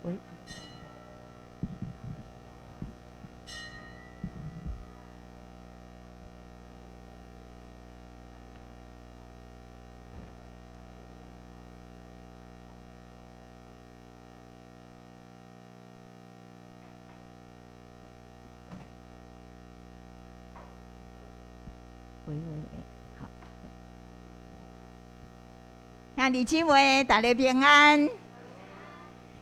喂。喂喂喂，好。兄弟姊妹，大家平安。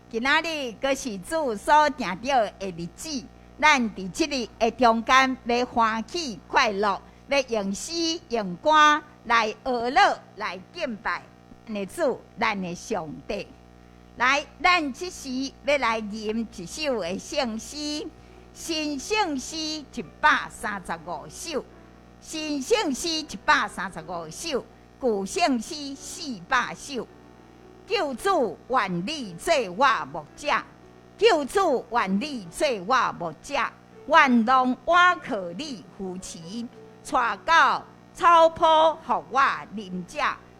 今仔日閣是主所定著的日子，咱佇這日的中間欲歡喜快樂，欲用詩用歌來學樂，來敬拜咱的主，咱的上帝。來，咱這時欲來吟一首的聖詩，新聖詩135首，新聖詩135首，舊聖詩400首。救主願你做我牧者，救主願你做我牧者，願攏倚靠你扶持，帶到草坡予我啉食，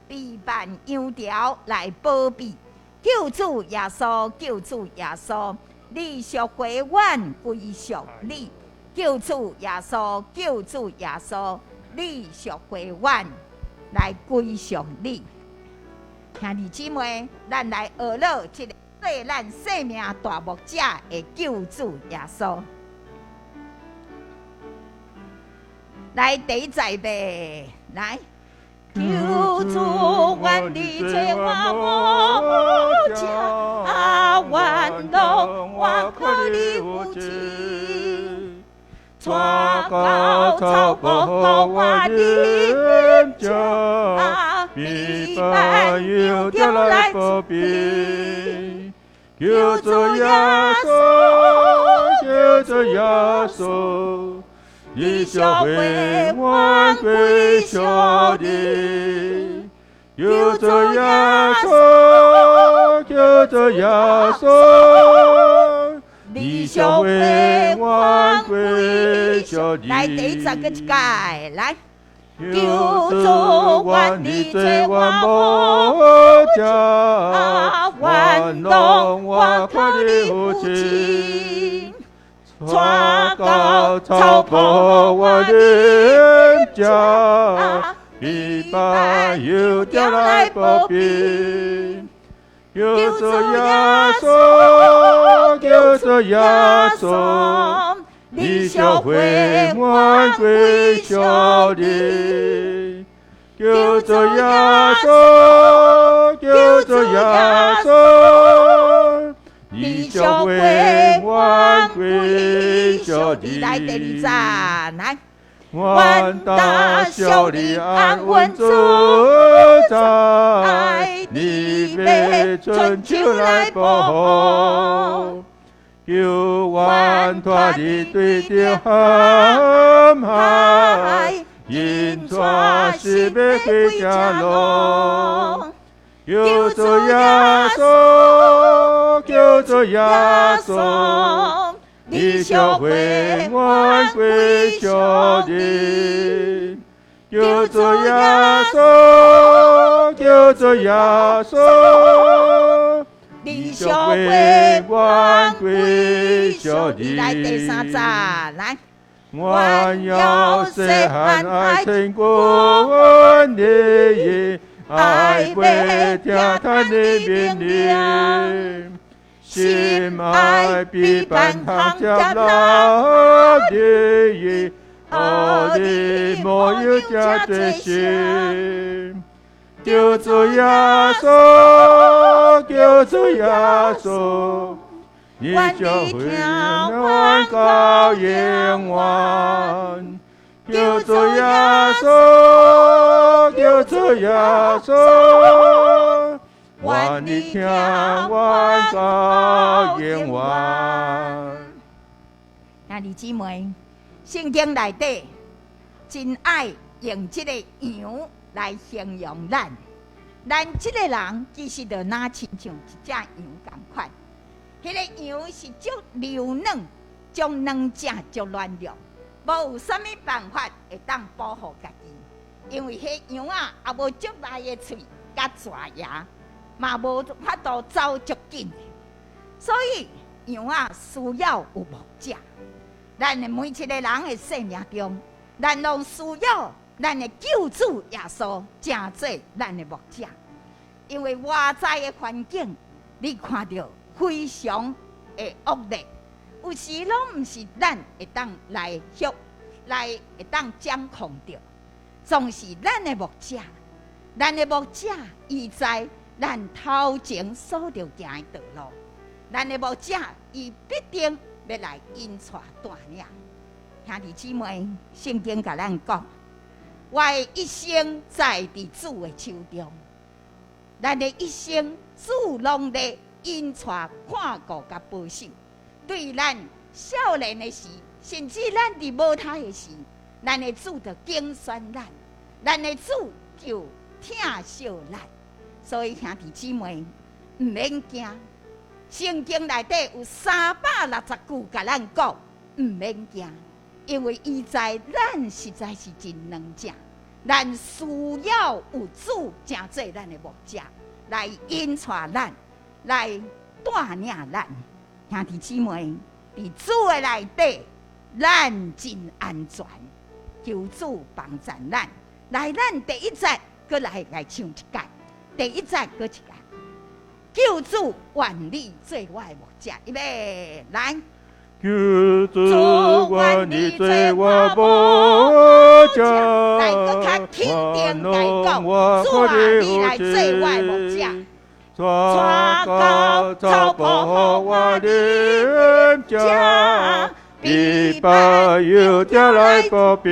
備辦羊條來保庇。救主耶穌，救主耶穌，你贖回阮歸屬你。救主耶穌，救主耶穌，你贖回阮來歸屬你。兄弟姊妹，咱來學樂這個做咱生命大牧者的救主耶穌。來，第一節呗，來。救主願你做我牧者，願攏倚靠你扶持，帶到草坡予我啉食，備辦羊條來保庇。救主耶穌，救主耶穌，你贖回阮歸屬你。救主耶穌，救主耶穌，你贖回阮歸屬你。來，第一節閣一擺，來。救主願你做我牧者，願攏倚靠你扶持，帶到草坡予我啉食，備辦羊條來保庇。救主耶穌，救主耶穌，你贖回阮歸屬你。救主耶穌，救主耶穌，你贖回阮歸屬你。來，第二節，來。願大小你安穩住在，你欲伸手來保護，救阮脫離對著陷害，引帶是欲歸正路。救主耶穌，救主耶穌，你贖回阮歸屬你。救主耶穌，救主耶穌，你贖回阮歸屬你。來，第三節，來。我由細漢愛親近你，愛袂聽他的命令，心愛彼伴通接納你，予你無有這濟心。救主耶穌，救主耶穌，你贖回阮到永遠。救主耶穌，救主耶穌，願你聽阮到永遠。兄弟姊妹，聖經內底真愛用這個羊來形容咱，咱這個人其實就若親像一隻羊仝款。彼個羊是足柔軟、足軟食、足軟弱，無有啥物辦法會當保護家己，因為彼羊仔也無足利的喙佮爪牙，嘛無法度走足緊的。所以羊仔需要有牧者。咱的每一个人的生命中，咱攏需要咱的救主耶穌成做咱的牧者。因為外在的環境，你看著非常的惡劣，有時攏毋是咱會當來曉，來會當掌控著，總是咱的牧者，咱的牧者伊知咱頭前所著行的道路，咱的牧者伊必定欲來引帶帶領。兄弟姊妹，聖經共咱講，我的一生在佇主的手中，咱的一生主攏咧引帶看顧佮保守。對咱少年的時，甚至咱佇母胎的時，咱的主就揀選咱，咱的主就疼惜咱。所以兄弟姊妹，毋免驚。聖經內底有360句共咱講，毋免驚，因為伊知咱實在是真軟正，咱需要有主成做咱的牧者，來引帶咱，來帶領咱。兄弟姊妹，佇主的內底，咱真安全。求主幫助咱。來，咱第一節，閣來來唱一擺。第一節閣一擺。救主願你做我的牧者，預備來。救主願你做我牧者，來，閣較肯定來講，主啊，你來做我的牧者。帶到草坡予我啉食，枇杷油條來保庇。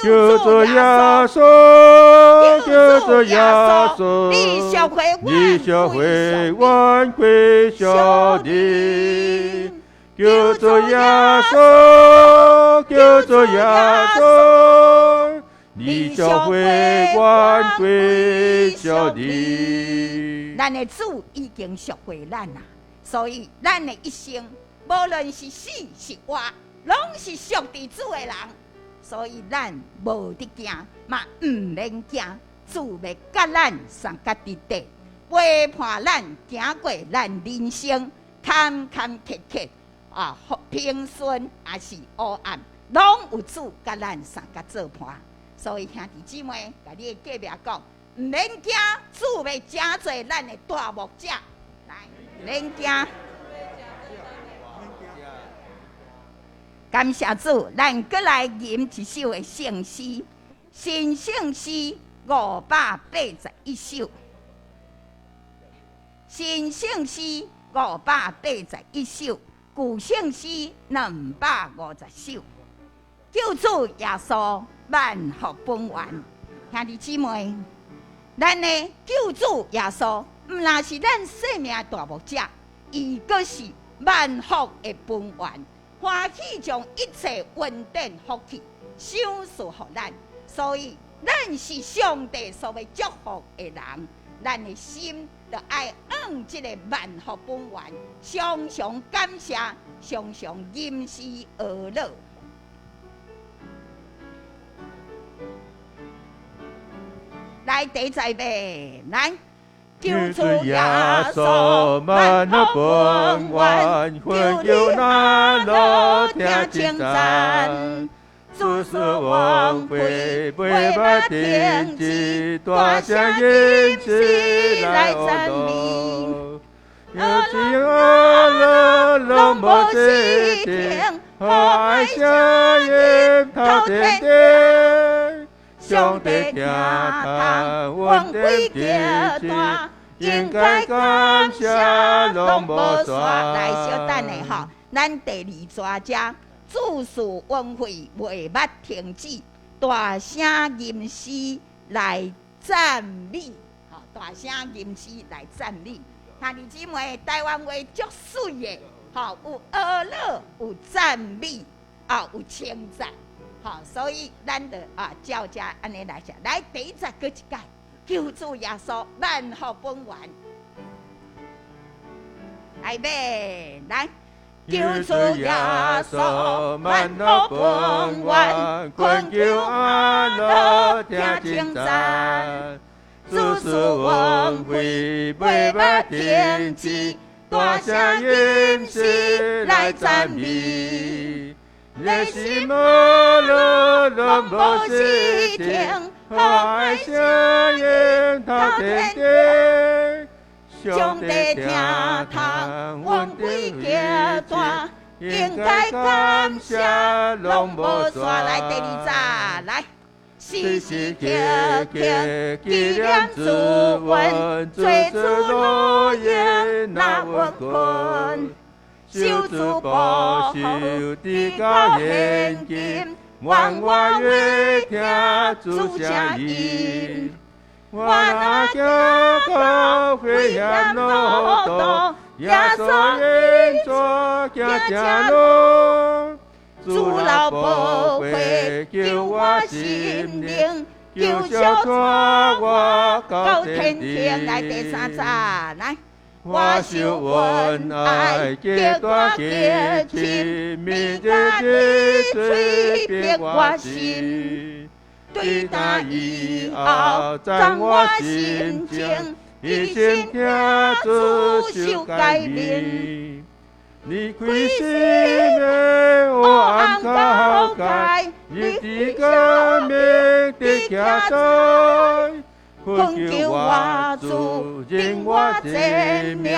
救主耶穌，救主耶穌，你贖回阮歸向你。救主耶穌，救主耶穌，你贖回阮歸向你。咱的主已經贖回咱啦，所以咱的一生，無論是死是活，攏是屬佇主的人。所以咱無得驚，嘛毋免驚，主欲佮咱相佮佇底，陪伴咱行過咱人生坎坎坷坷啊，平順抑是黑暗，攏有主佮咱相佮做伴。所以兄弟姊妹，共你的隔壁講，毋免驚，主欲成做咱的大牧者，來，免驚。感謝主，咱閣來吟一首的聖詩，新聖詩581首。新聖詩581首，舊聖詩250首。救主耶穌萬福本源，兄弟姊妹，咱的救主耶穌毋但是咱生命的大牧者，伊閣是萬福的本源。歡喜將一切恩典福氣賞賜予咱，所以咱是上帝所欲祝福的人，咱的心就愛往這個萬福本源，常常感謝，常常吟詩呵咾。來，第一節來。救主耶穌萬福本源，困求安樂聽稱讚，主賜恩惠袂捌停止，大聲吟詩來讚美。有情安樂攏無止境，予愛聲音透天頂。上帝聽嘆，恩惠極大，應該感謝攏無煞。來，小等下吼，咱第二逝遮，主賜恩惠袂捌停止，大聲吟詩來讚美，吼，大聲吟詩來讚美。兄弟姊妹，台灣話足媠的，吼，有呵咾，有讚美，啊，有稱讚。好，所以咱就啊照這按呢來寫。來，第一節閣一擺，救主耶穌萬福本源。來欲來，救主耶穌萬福本源，困求安樂聽稱讚，主賜恩惠袂捌停止，大聲吟詩來讚美。熱心無路攏無時停，和愛聲音透天頂。上帝疼痛，阮規家大，應該感謝攏無煞。來第二節來，時時刻刻紀念主恩，做主路用若穩困，受主保守直到現今，願我會聽主聲音。我若行到危險路途，耶穌引帶行正路，主老寶血救我心靈，求主帶我到天庭。來第三節來，我受恩愛極大極深，蜜日嘴逼我心。對那以後，讚我心情，一心聽主受改變。離開心的黑暗交界，入佇光明的徛在，懇求我主認我這命，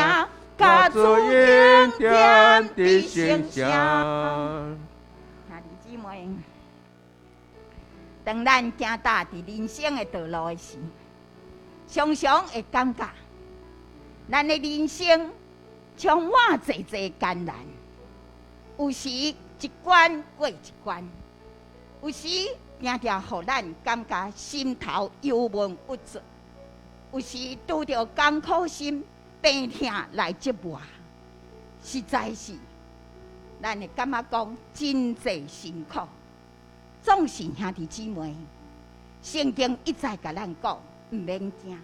加主恩典的聖城。兄弟姊妹，當咱行踏佇人生的道路的時，常常會感覺咱的人生充滿濟濟艱難，有時一關過一關，有時定定予咱感覺心頭憂悶鬱卒，有時拄著艱苦心病痛來折磨，實在是咱會感覺講真濟辛苦。總是兄弟姊妹，聖經一再共咱講，毋免驚，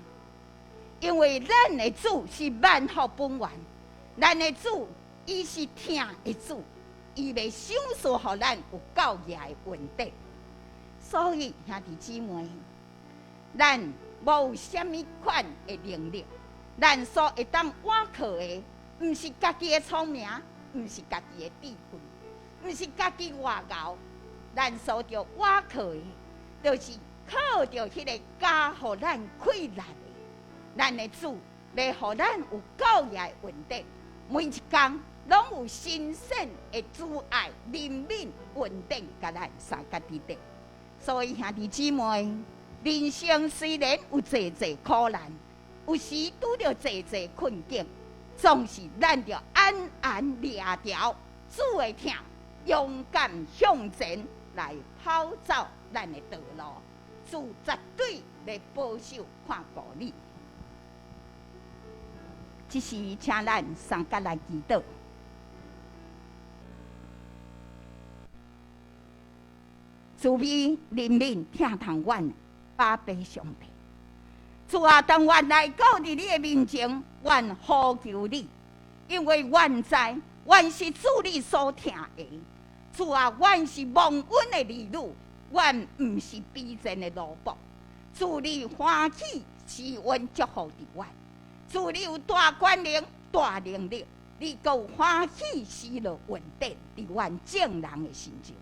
因為咱的主是萬福本源，咱的主伊是疼的主，伊欲賞賜予咱有夠額的恩典。所以兄弟姊妹，咱無有啥物款的能力，咱所會當倚靠的，毋是家己的聰明，毋是家己的智慧，毋是家己偌𠢕。咱所著倚靠的，就是靠著彼个加予咱氣力的，咱的主，欲予咱有夠額的恩典，每一工攏有新鮮的主愛、憐憫、恩典，共咱相佮佇底。所以兄弟姊妹，人生雖然有濟濟苦難，有時拄著濟濟困境，總是咱著安安掠牢主的疼，勇敢向前來跑走咱的道路，主絕對會保守看顧你。這時，請咱相佮來祈禱。慈悲憐憫疼痛阮阿爸上帝，主啊，當阮來到佇你的面前，阮呼求你，因為阮知，阮是主你所疼的。主啊，阮是蒙恩的兒女，阮毋是卑賤的奴僕。主你歡喜施恩祝福佇阮，主你有大權能、大能力，你閣有歡喜施落恩典佇阮眾人的身上。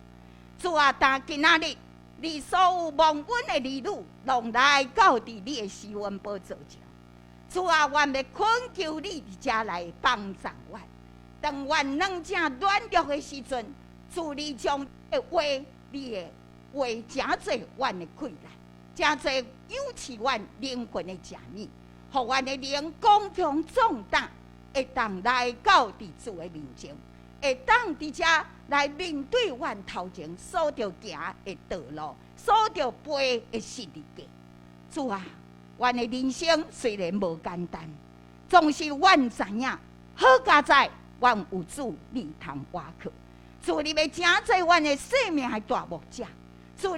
主啊，但今仔日，你所有蒙恩的兒女，攏來到佇你的施恩寶座前。主啊，阮欲懇求你佇遮來幫助阮。當阮軟正軟弱的時陣，主你將的話，你的話成做阮的氣力，成做養飼阮靈魂的食物，予阮的靈剛強壯膽，會當來到佇主的面前，會當佇遮來面對阮頭前所著行的道路，所著背的十字架。主啊，阮的人生雖然無簡單，總是阮知影，好佳哉，阮有主你通倚靠。主你欲成做阮的生命的大牧者，主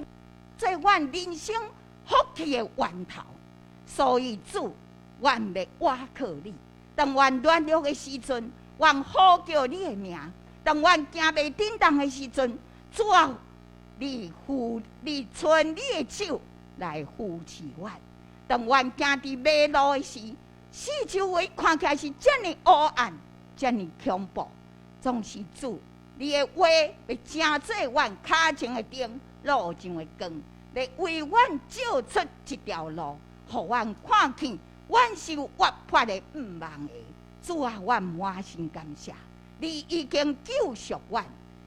做阮人生福氣的源頭。所以主，阮欲倚靠你。當阮軟弱的時陣，阮呼叫你的名；當阮行袂振動的時陣，主啊，你扶你伸你的手來扶持阮。當阮行佇迷路的時，四周圍看起來是遮爾黑暗，遮爾恐怖，總是主，你的話欲成做阮跤前的燈，路上的光，來為阮照出一條路，予阮看見，阮是有活潑的向望的。主啊，阮滿心感謝，你已經救贖阮，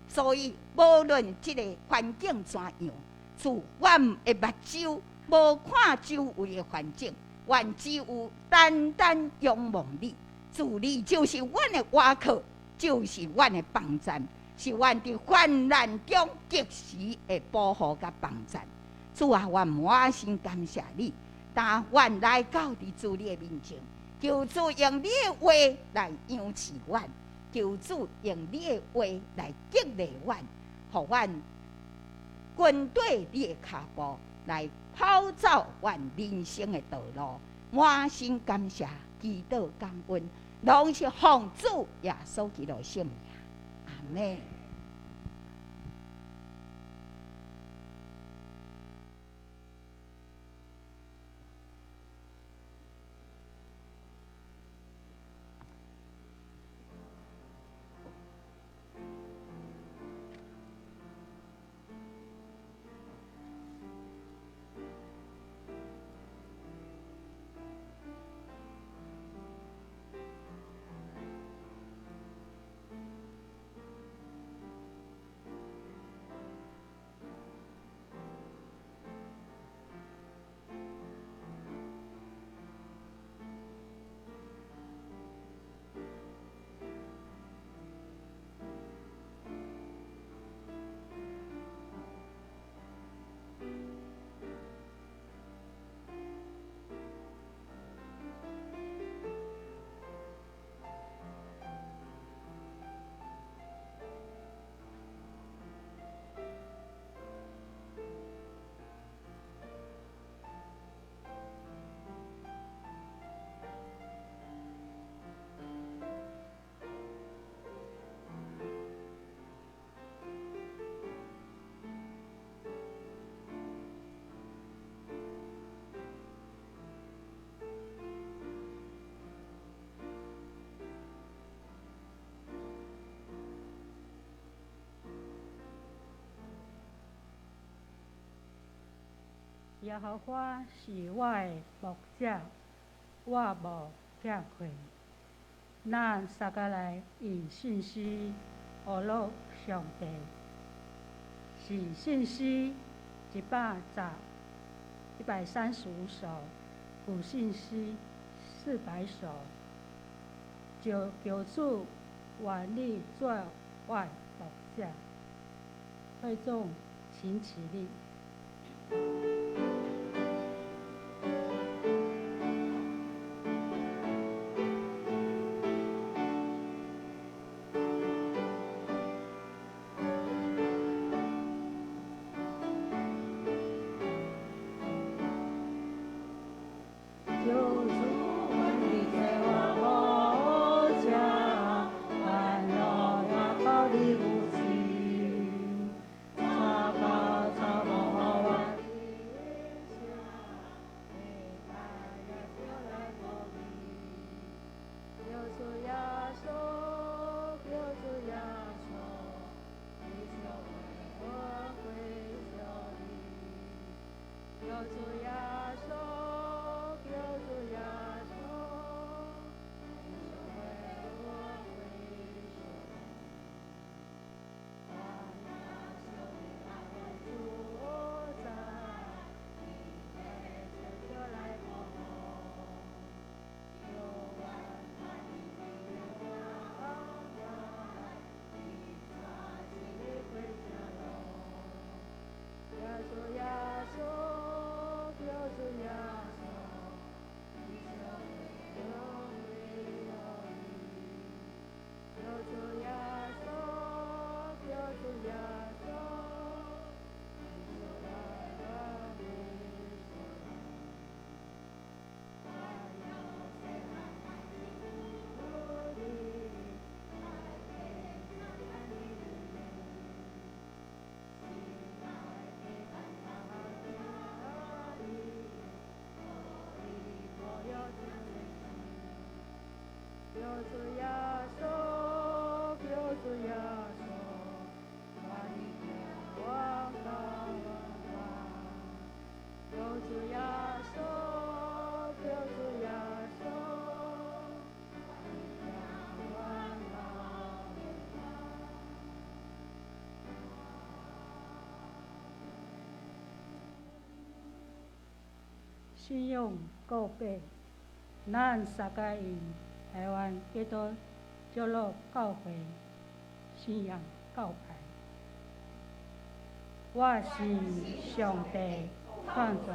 所以無論這個環境怎樣，主，阮的目睭無看周圍的環境，阮只有單單仰望你。主，你就是阮的倚靠，就是阮的幫贊，是阮佇患難中及時的保護佮幫贊。主啊，阮滿心感謝你，當阮來到佇主你的面前，求主用你的話來養賜阮，求主用你的話來激勵阮，予阮跟綴你的跤步來跑走阮人生的道路。滿心感謝，祈禱感恩，攏是奉主耶穌基督聖名，阿們。耶和華是我的牧者，我無欠缺。咱三个來用信心學樂上帝，是信詩135首，古信詩400首。就求主願你做我的牧者，會眾請起立。求主耶穌。主耶穌，我的望到永遠。求主耶穌，求主耶穌，我的望到永遠。信仰告白，咱三个用台灣基督長老教會信仰告白。我是上帝創造。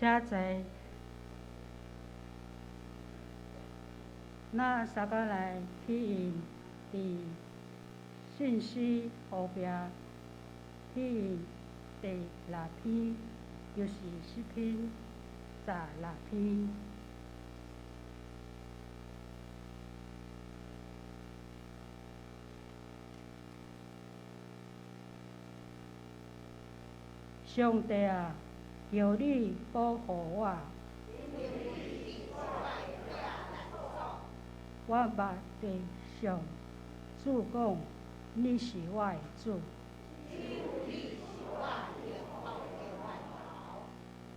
請坐。咱三个來去用佇信息後壁去用第六篇，就是詩篇16篇。上帝啊，求你保護我。我捌地向主講，你是我的主。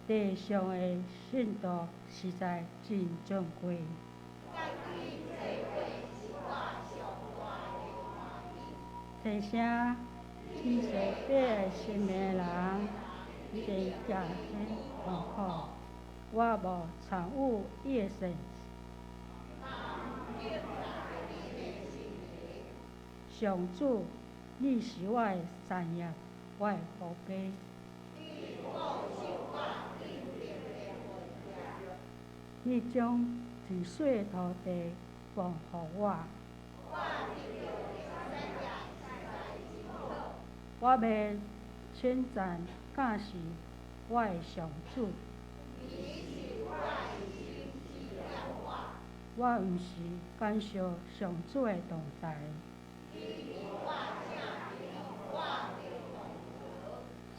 地上的信徒實在真尊貴。提升天世底生命的人，伊會食痛苦，我無參與伊的善。上主，你是我的產業，我的寶貝。你將肥水的土地分予我。我欲稱讚教示我的上主。我毋是感謝上主的同在。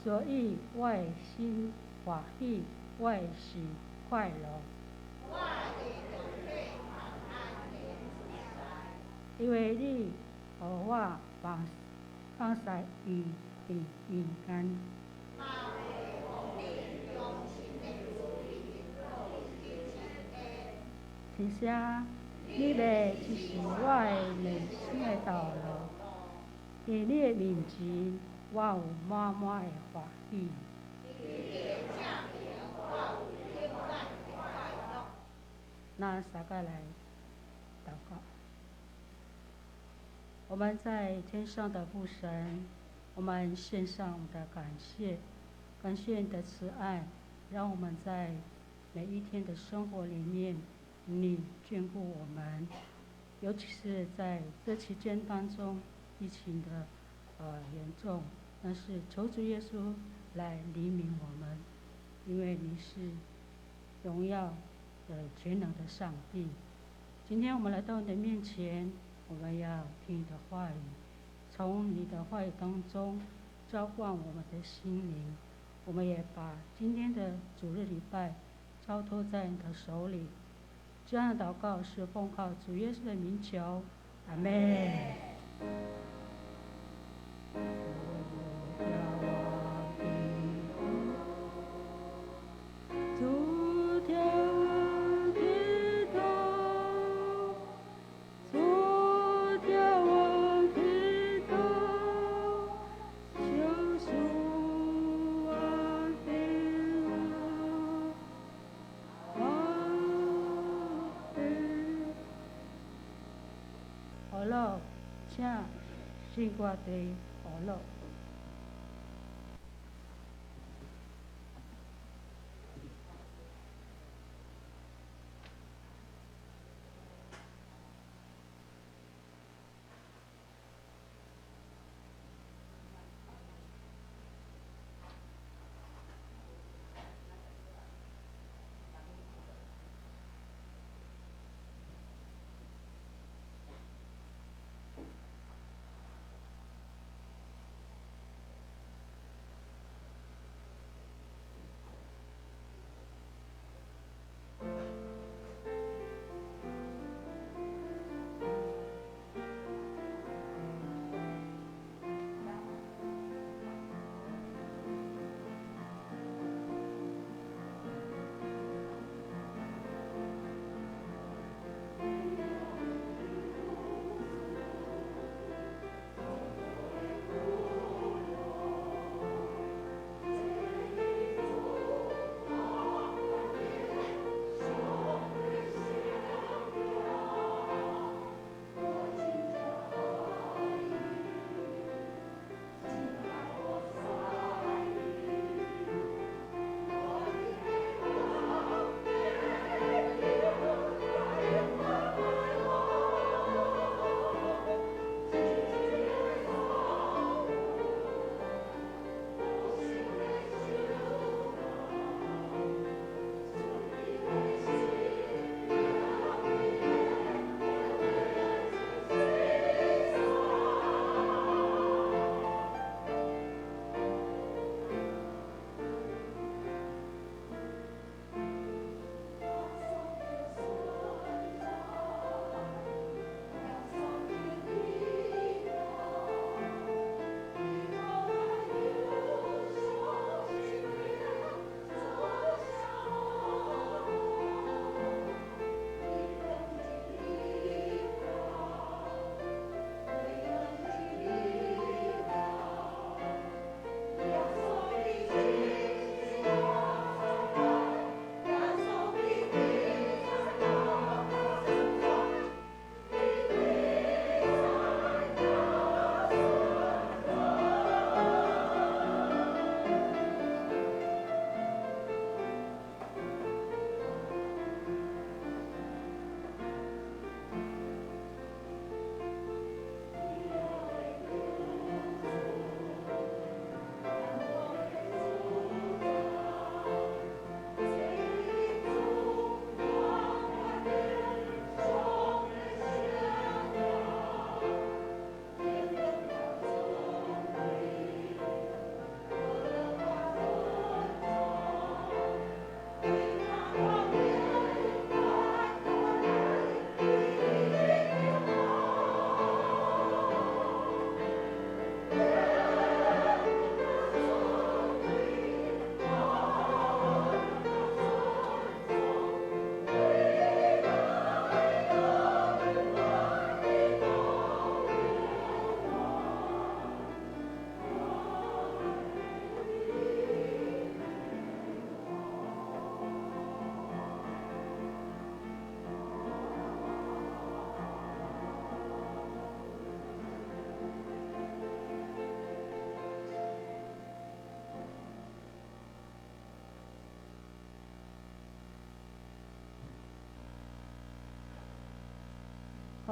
所以我的心歡喜，我的心快樂。因為你予我飽放肆伊佇陰間。天赦，你欲指示我的人生的道路，佇你的面前，我有滿滿的歡喜。那撒該來禱告。我們在天上的父神，我們獻上我們的感謝，感謝你的慈愛，讓我們在每一天的生活裡面，你眷顧我們，尤其是在這期間當中，疫情的嚴重，但是求主耶穌來憐憫我們，因為你是榮耀的全能的上帝。今天我們來到你的面前，我們要聽你的話語，從你的話語當中澆灌我們的心靈。我們也把今天的主日禮拜交託在你的手裡。這樣的禱告是奉靠主耶穌的名求，阿們。主眺望的頭，主眺望的頭，救贖我的我的。好了，請聖歌隊好了。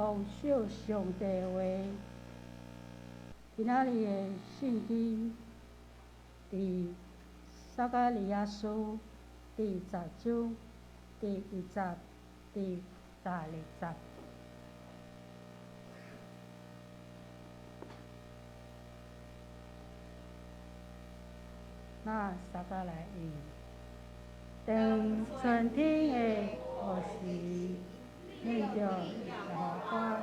当惜上帝话。今仔日的圣经伫撒迦利亚书第十章第一节、第十二节。那撒迦来应，当春天的雨时，念著耶和华话。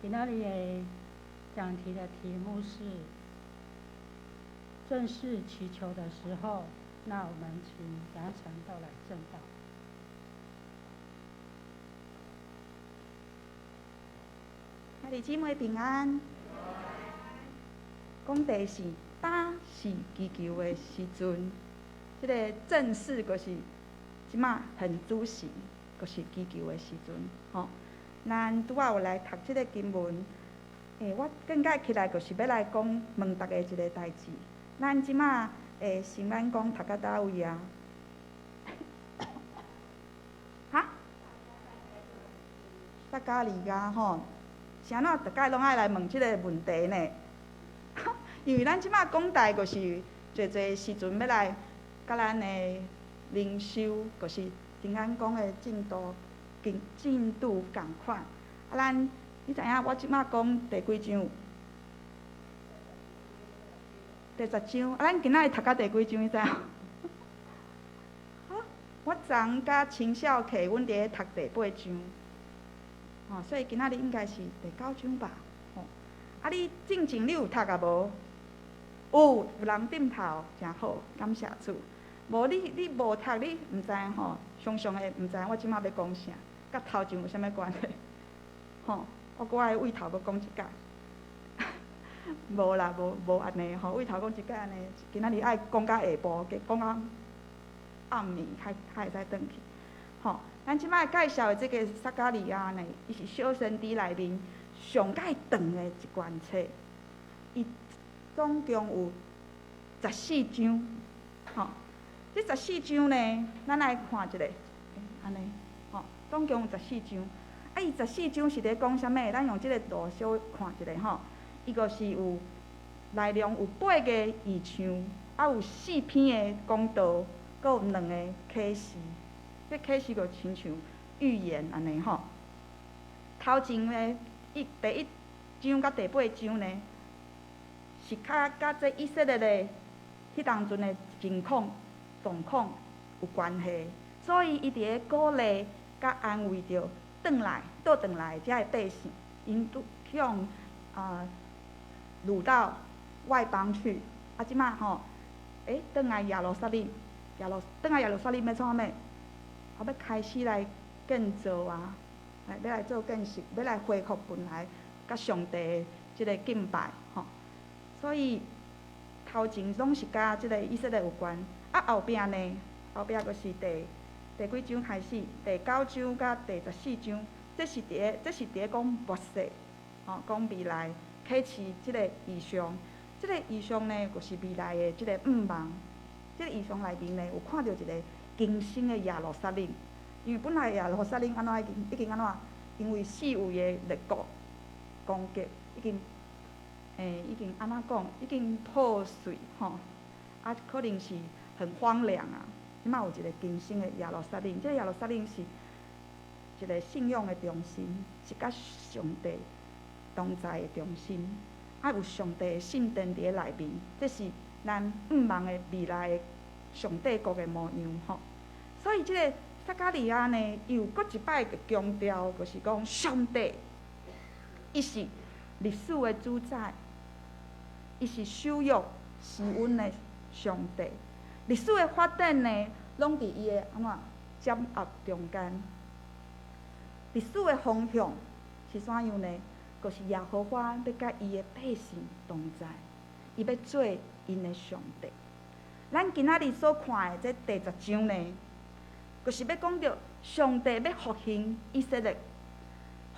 今仔日的讲题的题目是正是祈求的时候。那我们请杨传道来证道。兄弟姊妹平安。讲题是，今是祈求的时阵，这个正是就是这马很主时，就是祈求的时阵，吼。咱拄仔有来读这个经文，我更加起来就是欲来讲问大家一个代志。咱这马圣安讲读到佗位啊？哈？撒迦利亚吼，是按怎逐摆拢爱来问这个问题呢？因为咱这马讲台就是济济时阵欲来佮咱的靈修，就是平安講的進度進度仝款。啊，咱你知影我這馬講第幾章？第10章。啊，咱今仔日讀到第幾章？你知影？我昨昏佮秦孝客，阮佇咧讀第八章。吼，所以今仔日應該是第九章吧？吼，啊，你進前你有讀啊無？有，有人點頭，誠好，感謝主。無你無讀，你毋知吼，常常會毋知我這馬欲講啥，佮頭前有啥物關係？吼，我閣愛對頭閣講一擺。無啦，無無按呢吼，對頭講一擺按呢，今仔日愛講到下晡，加講到暗暝，較較會使轉去。吼，咱這擺介紹的這个撒迦利亞呢，伊是小先知內面上蓋長的一卷冊，伊總共有十四章。吼，這十四章呢，咱來看一下，按呢，吼，總共有十四章。啊，伊十四章是咧講啥物？咱用這个圖小看一下吼。伊就是有內容有八个異象，啊有四篇的講道，閣有兩个啟示。這啟示就親像預言按呢吼。頭前的第一章佮第八章呢，是較佮這以色列的彼當陣的情況狀況有關係，所以伊佇咧鼓勵佮安慰著轉來倒轉來遮的百姓，𪜶都去予擄到外邦去，啊，這馬吼，轉來耶路撒冷，轉來耶路撒冷欲創啥物？啊，欲開始來建造啊，來欲來做建設，欲來恢復本來佮上帝的這个敬拜吼。所以頭前攏是佮這个以色列有關，啊後壁呢，後壁就是第幾章開始，第九章佮第14章，這是佇咧講末世，吼，講未來啟示這个異象，這个異象呢，就是未來的這个向望。這个異象內面呢，有看著一个更新的耶路撒冷，因為本來耶路撒冷按怎已經按怎，因為四圍的列國攻擊，已經按怎講，已經破碎吼，啊，可能是很荒涼啊。這馬有一個更新的耶路撒冷，這个耶路撒冷是一個信仰的中心，是佮上帝同在的中心，啊，有上帝的聖殿佇咧內面，這是咱向望的未來的上帝國的模樣吼。所以這个撒迦利亞呢，伊有閣一擺強調，就是講上帝，伊是歷史的主宰，伊是守約施恩的上帝。歷史的發展呢，攏佇伊的按怎掌握中間。歷史的方向是怎樣呢？就是耶和華欲佮伊的百姓同在，伊欲做𪜶的上帝。咱今仔日所看的這第十章呢，就是欲講著上帝欲復興以色列，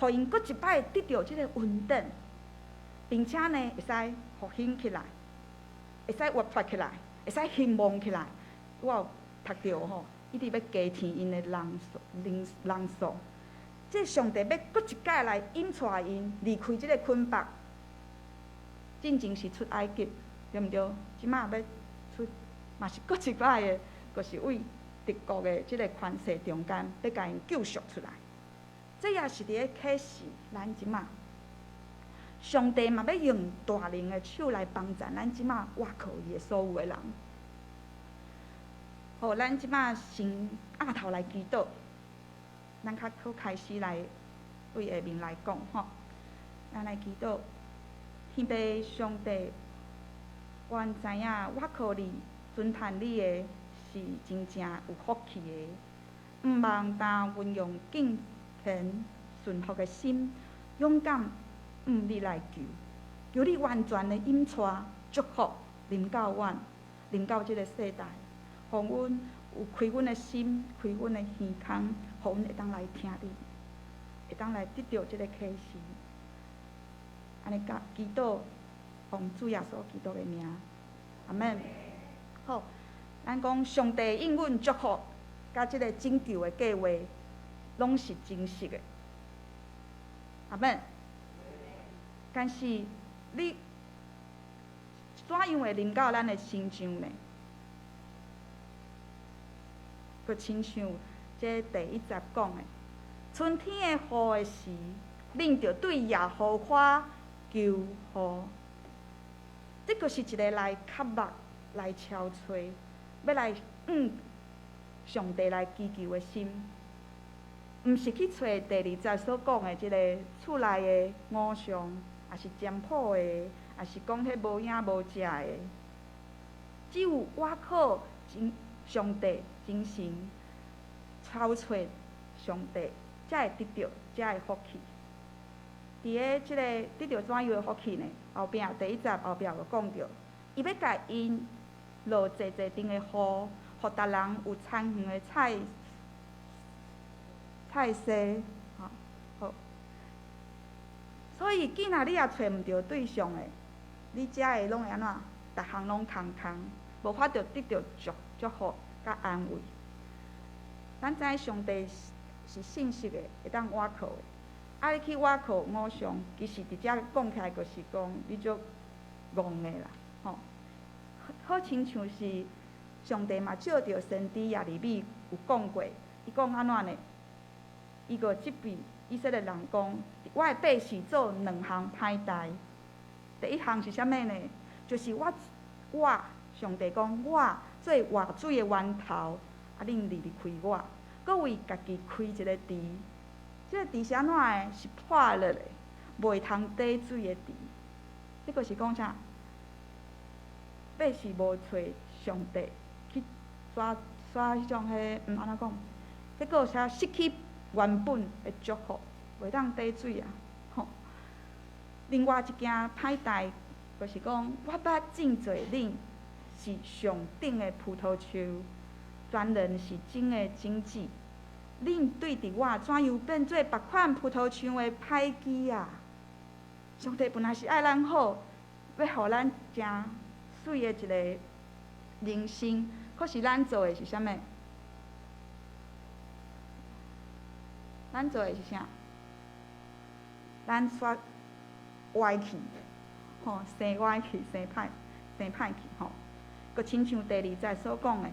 予𪜶閣一擺得著這个恩典，並且呢會使復興起來，會使活潑起來，會使興旺起來。我有讀著吼，伊佇欲加添𪜶的人數，人數。這上帝欲閣一擺來引帶𪜶離開這个捆縛。進前是出埃及，對毋對？這馬欲出，嘛是閣一擺的，就是對敵國的這个權勢中間，欲共𪜶救贖出來。這也是佇咧啟示咱這馬，上帝嘛欲用大能的手來幫助咱這馬倚靠伊的所有的人。好，咱這馬先徛頭來祈禱。咱較好開始來對下面來講吼，咱來祈禱，天父上帝，阮知影倚靠你、尊嘆你的是真正有福氣的。毋望當阮用敬虔順服的心，勇敢向你來求，求你完全的引帶祝福臨到阮，臨到這个世代，予阮有開阮的心，開阮的耳孔，予阮會當來聽你，會當來得著這个啟示。按呢共祈禱，奉主耶穌基督的名，阿們。好，咱講上帝應允祝福，佮這个拯救的計劃，攏是真實的。阿們。但是你怎樣會臨到咱的身上呢？阁亲像這第一節講的，春天的雨的時，恁著對耶和華求雨。這閣是一个來渴慕、來敲揣，欲來向上帝來祈求的心，毋是去揣第二節所講的這个厝內的偶像，抑是占卜的，抑是講彼無影無跡的。只有倚靠真上帝真神，操揣上帝，才會得著遮的福氣。佇咧這个得著怎樣的福氣呢？後壁第一節後壁有講著，伊欲共𪜶落濟濟陣的雨，予逐人有田園的菜菜蔬，吼好。所以，既若你也揣毋著對象的，你才會攏會按怎？逐項攏空空，無法度得著祝福佮安慰。咱知上帝是信實的，會當倚靠的。啊，你去倚靠偶像，其實佇遮講起來，就是講你足戇的啦，吼。好親像是上帝嘛，借著先知耶利米有講過，伊講按怎呢？伊閣責備以色列人講：我的百姓做兩項歹代。第一項是啥物呢？就是我上帝講，我做活水的源頭，啊，恁離開我，閣為家己開一个池。這个池是按怎的？是破落的，袂通貯水的池。這閣是講啥？百姓無揣上帝去煞煞彼種彼，按怎講？結果啥失去原本的祝福，袂當貯水啊！吼。另外一件歹代，就是講我捌種做恁是上頂的葡萄樹，專人是種的種子。恁對佇我怎樣變做別款葡萄樹的歹枝啊？上帝本來是愛咱好，欲予咱誠媠的一个人生，可是咱做的是啥物？咱做的是啥？咱煞歪去，吼，生歪去，生歹，生歹去，吼。閣親像第二節所講的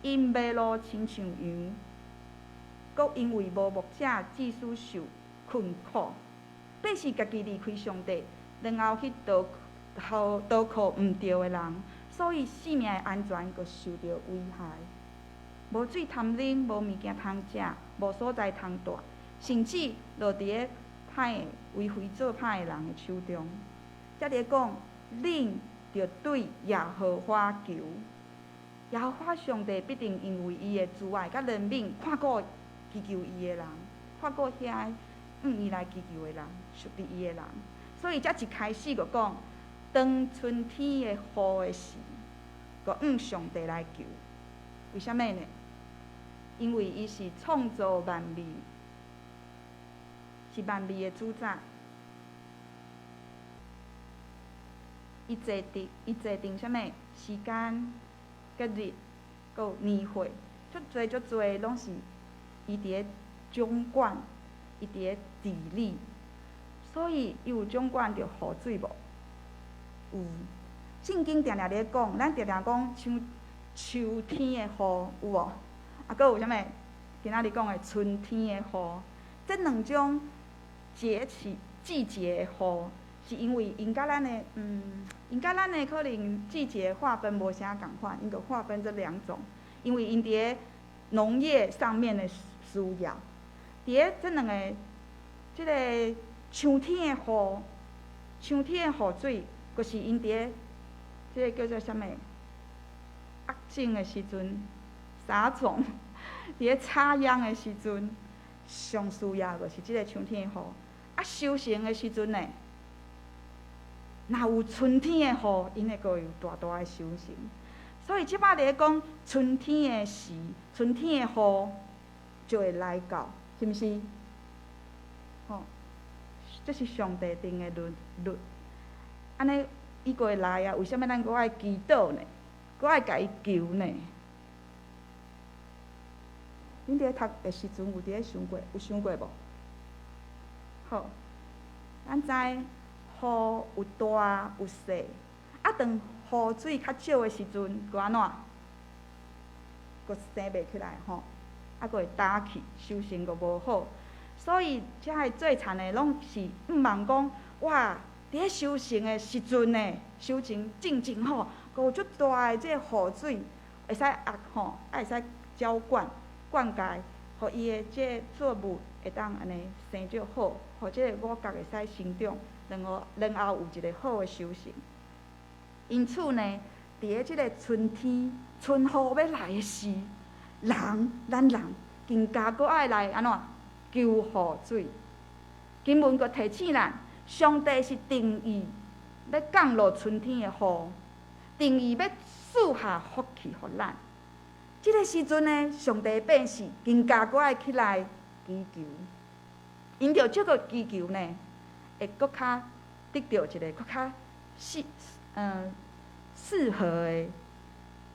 ，𪜶迷路親像羊，閣因為無牧者，致使受困苦。百姓家己離開上帝，然後去投靠投靠毋對的人，所以性命的安全閣受著危害。無水通啉，無物件通食，無所在通蹛，甚至落佇咧歹的為非作歹的人的手中。這裡講，恁著對耶和華求，耶和華上帝必定因為伊的慈愛佮憐憫，看顧祈求伊的人，看顧遐向伊來祈求的人，屬佇伊的人。所以才一開始就講，當春天的雨的時，就向上帝來求。為啥物呢？因為伊是創造萬物，是萬物的主宰。伊制定，伊制定啥物時間、節日、閣有年歲，足濟足濟攏是伊佇咧掌管，伊佇咧治理。所以伊有掌管著雨水無？有。聖經定定咧講，咱定定講像秋天的雨，有無？啊，閣有啥物？今仔日講的春天的雨，這兩種節氣、季節的雨，是因為𪜶佮咱的，𪜶佮咱的可能季節劃分無啥仝款，𪜶就劃分這兩種，因為𪜶佇咧農業上面的需要，佇咧這兩個，這个秋天的雨，秋天的雨水，就是𪜶佇咧這个叫做啥物？壓種的時陣，撒種，佇咧插秧的時陣，上需要就是這个秋天的雨。啊，收成的時陣呢？若有春天的雨，𪜶會閣有大大的收成。所以這擺咧講春天的時，春天的雨就會來到，是毋是？吼，這是上帝定的律律。按呢，伊閣會來啊？為啥物咱閣愛祈禱呢？閣愛共伊求呢？恁佇咧讀的時陣有佇咧想過，有想過無？好，咱知雨有大有細，啊，當雨水較少的時陣，閣按怎？閣生袂起來吼。閣會焦去，收成閣無好。所以遮个做田的攏是向望講，哇！佇咧收成的時陣呢，收成進前吼，閣有足大的這個雨水，會使壓吼，啊會使澆灌灌溉，予伊的這個作物會當按呢生足好，予這個五穀會使生長，然後然後有一個好的收成。因此呢，佇咧這個春天，春雨欲來的時，人咱人更加閣愛來按怎求雨水。經文閣提醒咱，上帝是定意欲降落春天的雨，定意欲賜下福氣予咱。這個時陣呢，上帝百姓更加閣愛起來祈求，因著這個祈求呢，會閣較得著一個閣較適合的，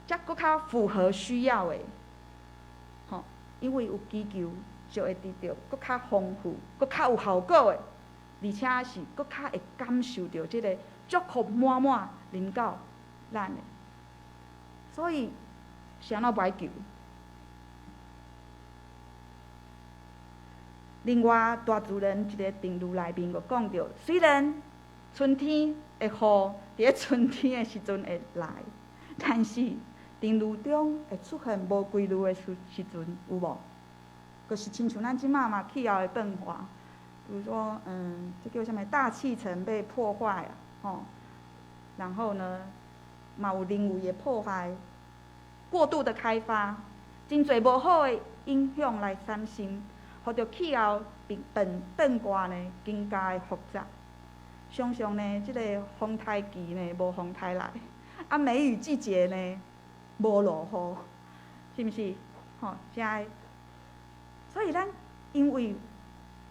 才閣較符合需要的，吼，因為有祈求，就會得著閣較豐富、閣較有效果的，而且是閣較會感受著這個祝福滿滿臨到咱的。所以，是按怎欲愛求？另外，大自然一個定律內面閣講著，雖然春天的雨佇咧春天的時陣會來，但是定律中會出現無規律的時時陣，有無？就是親像咱這馬嘛氣候的變化，比如說，這叫啥物？大氣層被破壞啊，吼，然後呢，嘛有人為的破壞，過度的開發，真濟無好的影響來產生，予著氣候變變變卦呢，更加的複雜。常常呢，這個風颱季呢，無風颱來，啊，梅雨季節呢，無落雨，是毋是？吼，遮的。所以咱因為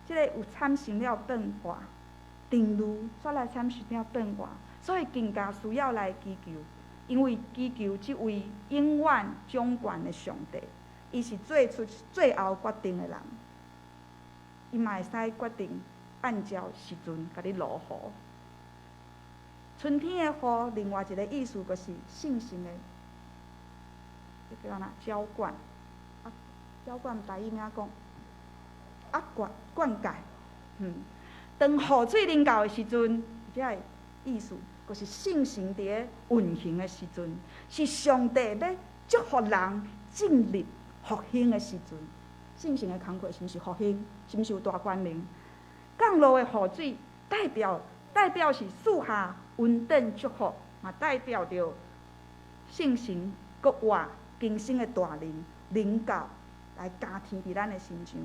這個有產生了變化，定律煞來產生了變化，所以更加需要來祈求，因為祈求這位永遠掌權的上帝，伊是做出最後決定的人，伊嘛會使決定按照時陣共你落雨。春天的雨，另外一個意思就是聖神的，這叫按怎澆灌。啊，澆灌台語按怎講？啊，灌灌溉，當雨水臨到的時陣，這个意思就是聖神佇咧運行的時陣，是上帝欲祝福人進入復興的時陣。聖神的工課是毋是復興？是毋是有大權能？降落的雨水代表代表是賜下恩典祝福，嘛代表著聖神閣活更新的大能臨到來加添佇咱的身上。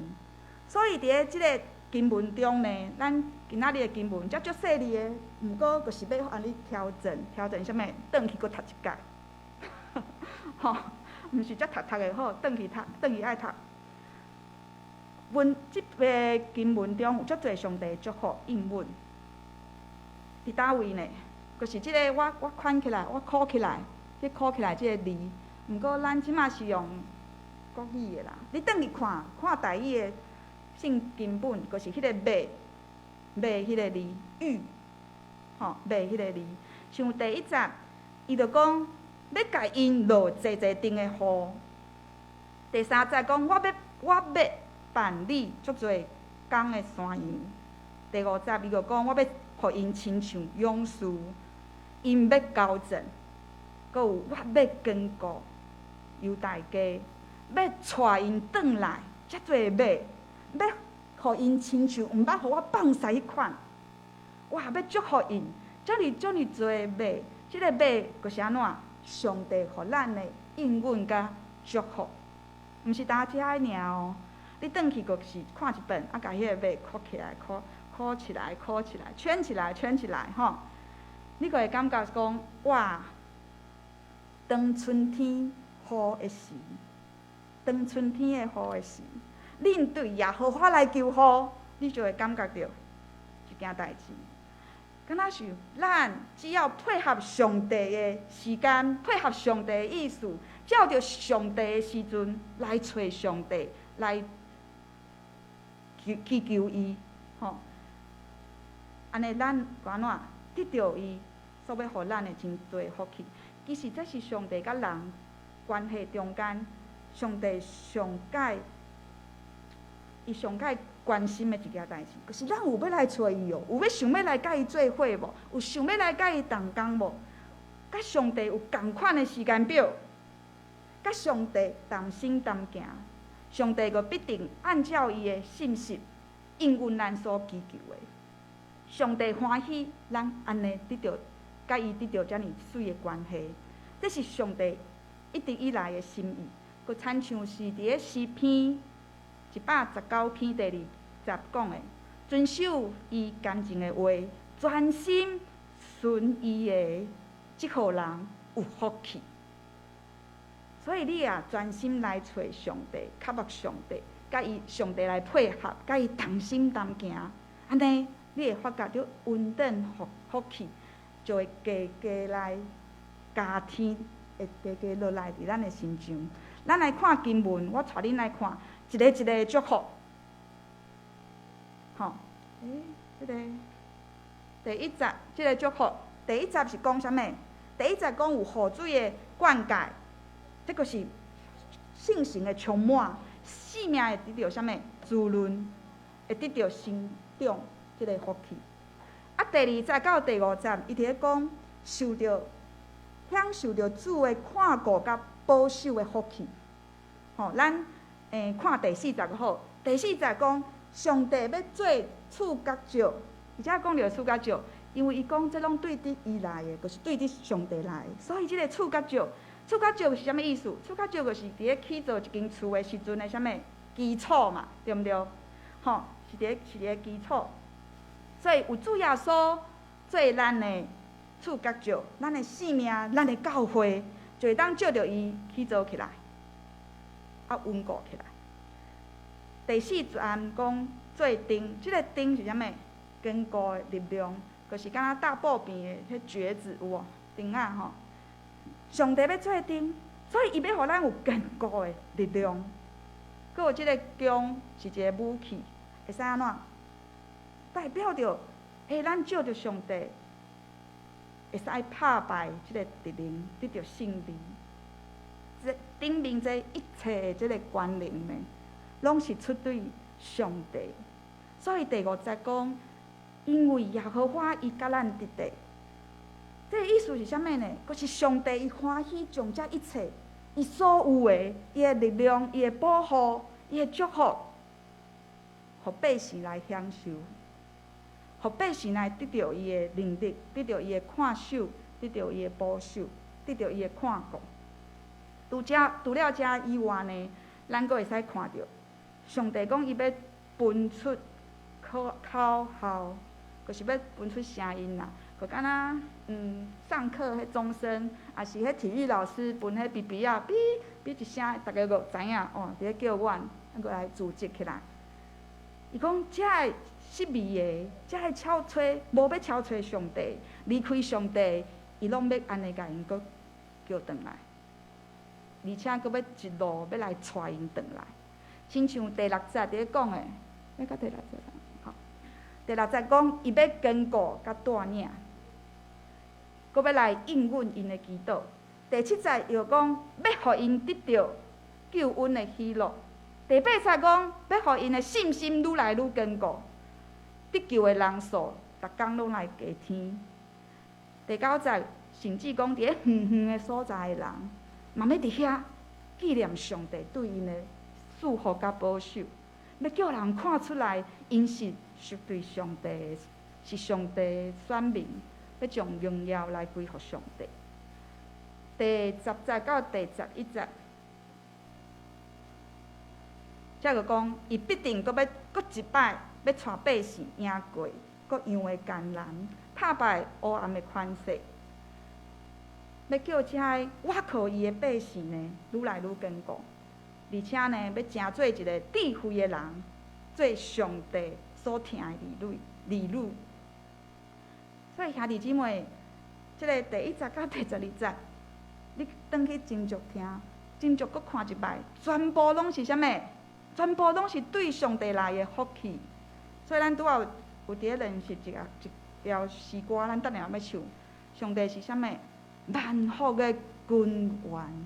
所以佇咧這个經文中呢，咱今仔日的經文才足細膩的，毋過就是欲按呢調整，調整啥物？轉去閣讀一擺，吼，毋是才讀讀會好，轉去讀，轉去愛讀。文這个經文中有足濟上帝祝福應允，佇佗位呢？就是這个我我圈起來，我箍起來，這箍起來這个字，毋過咱這馬是用國語的啦。你轉去看，看台語的聖經本，就是彼個欲，欲彼個字，欲，吼，欲彼個字。像第一節，伊就講欲共𪜶落濟濟陣的雨。第三節講我欲我欲辦理足濟公的山羊。第五節伊就講我欲予𪜶親像勇士，𪜶欲交戰，閣有我欲堅固猶大家，欲帶𪜶轉來，遮濟欲，欲予𪜶親像毋捌予我放肆彼款，哇！欲祝福𪜶，遮爾遮爾濟欲，這个欲就是按怎？上帝予咱的應允佮祝福，毋是焦遮爾哦。你轉去就是看一遍，啊，共彼个欲箍起來，箍箍起來，箍起來，圈起來，圈起來，吼！你閣會感覺講，哇！當春天雨的時，當春天的雨的時，恁對耶和華來求雨，你就會感覺著一件代誌。敢若是咱只要配合上帝的時間，配合上帝的意思，照著上帝的時陣來揣上帝，來求祈求伊，吼。按呢，咱按怎得著伊所欲予咱的真濟福氣。其實這是上帝佮人關係中間，上帝上蓋伊上蓋關心的一件代志，就是咱有欲來揣伊哦，有欲想欲來佮伊做伙無？有想欲來佮伊同工無？佮上帝有仝款的時間表，佮上帝同心同行，上帝就必定按照伊的信實應允咱所祈求的。上帝歡喜咱按呢得著佮伊得著遮爾媠的關係，這是上帝一直以來的心意。閣親像是佇咧詩篇119篇第二節講的，遵守伊乾淨的話，專心尋伊的，這號人有福氣。所以你也專心來揣上帝，渴慕上帝，佮伊上帝來配合，佮伊同心同行，按呢，你會發覺著穩定福福氣就會加加來加添，會加加落來佇咱的身上。咱來看經文，我帶恁來看一个一个祝福。吼，欸，這个第一節，這个祝福，第一節是講啥物？第一節講有雨水的灌溉，這個是聖神的充滿，生命會得著啥物滋潤，會得著成長，這个福氣。啊，第二節到第五節，伊佇咧講受著享受著主的看顧佮保守的福氣。吼，咱看第四節就好。第四節講上帝欲做處角石，而且講著處角石，因為伊講這攏對佇伊來的，就是對佇上帝來的。所以這个處角石，處角石是啥物意思？處角石就是佇咧起造一間厝的時陣的啥物基礎嘛，對毋對？吼，是佇咧基礎。所以有主耶穌做咱的處角石，咱的生命，咱的教會，就會當藉著伊起造起來，啊穩固起來。第四節講做燈，這个燈是啥物？堅固的力量，就是敢若大布邊的彼橛子有無？釘仔吼。上帝欲做燈，所以伊欲予咱有堅固的力量。閣有這个弓是一个武器，會使按怎？代表著，欸，咱藉著上帝，會使拍敗這个敵人，得著勝利。這頂面這一切的這个權能呢，攏是出對上帝。所以第五節講，因為耶和華伊佮咱佇咧，這个意思是啥物呢？就是上帝伊歡喜將這一切，伊所有的，伊的力量、伊的保護、伊的祝福，予百姓來享受，予百姓來得著伊的能力，得著伊的看守，得著伊的保守，得著伊的看顧。除了這以外呢，咱閣會使看著，上帝講伊欲分出口口號，就是欲分出聲音啦。就敢若上課彼鐘聲，抑是彼體育老師分彼嗶嗶仔，嗶嗶一聲，逐家就知影哦，佇咧叫阮，咱閣來組織起來。伊講遮个失味的，遮个超揣，無欲超揣上帝，離開上帝，伊攏欲按呢共𪜶閣叫轉來，而且閣欲一路欲來帶𪜶轉來。親像第六節佇咧講的，欲到第六節好，第六節講伊欲堅固佮帶領，閣欲來應允𪜶的祈禱。第七節又講欲予𪜶得著救恩的喜樂。第八節講欲予𪜶的信心愈來愈堅固，得救的人數逐工攏來加添。第九節甚至講佇咧遠遠的所在的人，嘛欲佇遐紀念上帝對𪜶的祝福佮保守，欲叫人看出來，𪜶是屬對上帝的，是上帝的選民，欲將榮耀來歸予上帝。第10節到第11節，這就講，伊必定閣欲閣一擺，欲帶百姓贏過各樣的艱難，拍敗黑暗的權勢，欲叫遮个倚靠伊的百姓呢，愈來愈堅固，而且呢，欲成做一个智慧的人，做上帝所疼的兒女，兒女。所以兄弟姊妹，這个第一節到第12節，你轉去斟酌聽，斟酌閣看一擺，全部攏是啥物？全部攏是對上帝來的福氣。所以咱拄仔有佇咧練習一個一條詩歌，咱等下欲唱。上帝是啥物？萬福的根源。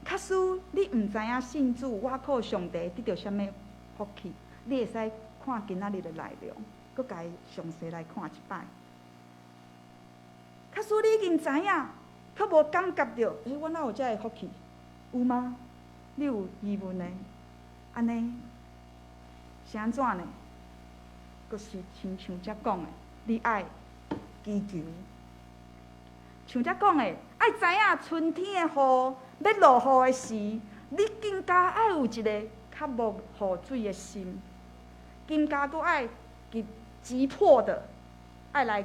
假使你毋知影信主，倚靠上帝得著啥物福氣，你會使看今仔日的內容，閣共伊詳細來看一擺。假使你已經知影，卻無感覺著，欸，我哪有這个福氣？有嗎？你有疑問的？按呢是按怎呢？閣是親像遮講的，你愛祈求。像遮講的，愛知影春天的雨欲落雨的時，你更加愛有一个渴慕雨水的心，更加閣愛急急迫的愛來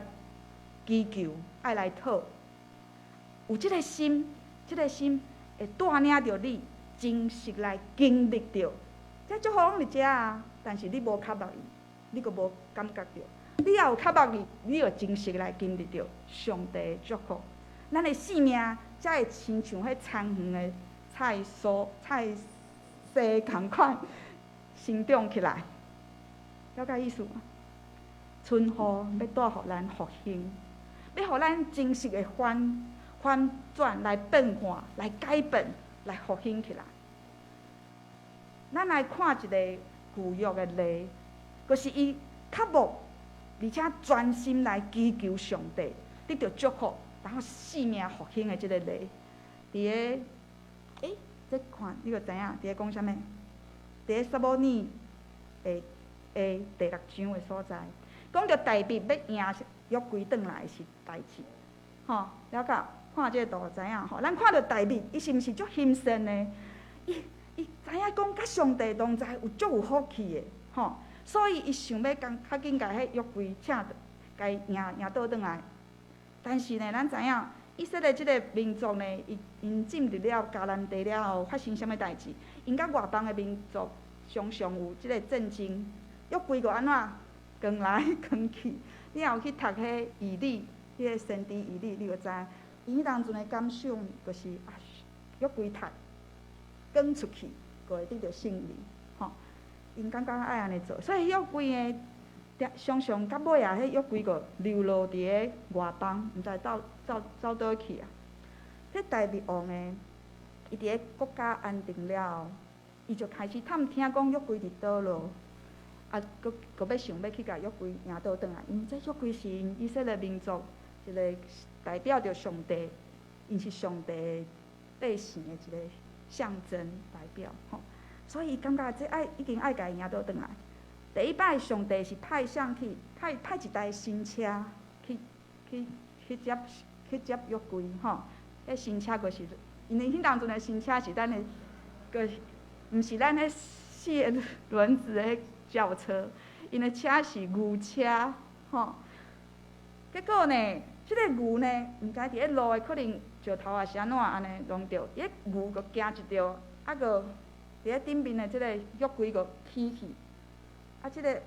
祈求，愛來討。有這个心，這个心會帶領著你真實來經歷著。這祝福攏佇遮啊，但是你無渴慕伊，你閣無感覺著。你若有渴慕伊，你就真實來經歷著上帝的祝福。咱的生命才會親像彼田園的菜蔬菜薽仝款成長起來。了解意思無？春雨欲帶予咱復興，欲予咱真實的翻翻轉來變化、來改變、來復興起來。咱來看一個舊約的例，就是伊渴慕，而且專心來祈求上帝，得著祝福，然後生命復興的這个例。佇个，欸，這看你就知影，佇咧講啥物？佇咧撒母耳的的第六章的所在，講著大衛欲迎約櫃轉來的代誌，吼，了解？看這个圖就知影吼。咱看著大衛，伊是毋是足欣羨的？伊伊知影講，佮上帝同在有足有福氣的，吼。所以伊想欲共較緊共彼約櫃請，共伊迎迎倒轉來。但是呢，咱知影以色列這个民族呢，伊𪜶進入了迦南地了後，發生啥物代誌？𪜶佮外邦的民族常常有這个戰爭，約櫃閣按怎扛來扛去？你若有去讀彼以利，彼个先知以利，你就知。伊彼當陣的感想就是啊，約櫃踢扛出去，閣會得著勝利，吼。𪜶感覺愛按呢做，所以約櫃的常常到尾啊，彼約櫃閣流落佇咧外邦，毋知走走走佗去啊。這大衛王呢，伊佇咧國家安定了後，伊就開始探聽講約櫃佇佗落，啊，閣閣欲想欲去共約櫃迎倒轉來，因為這約櫃是𪜶以色列民族一个代表著上帝，𪜶是上帝百姓的一个象徵代表，吼。所以伊感覺這愛已經愛共伊迎倒轉來。第一擺上帝是派誰去？派派一台新車去去去接去接約櫃，吼。彼新車就是因為彼當陣的新車是咱的，閣毋是咱彼四个輪子的轎車，𪜶的車是牛車，吼。結果呢，這个牛呢，毋知佇咧路的可能石頭抑是按怎按呢弄著，伊牛閣驚一著，啊閣佇咧頂面的這個約櫃閣起去，啊，這个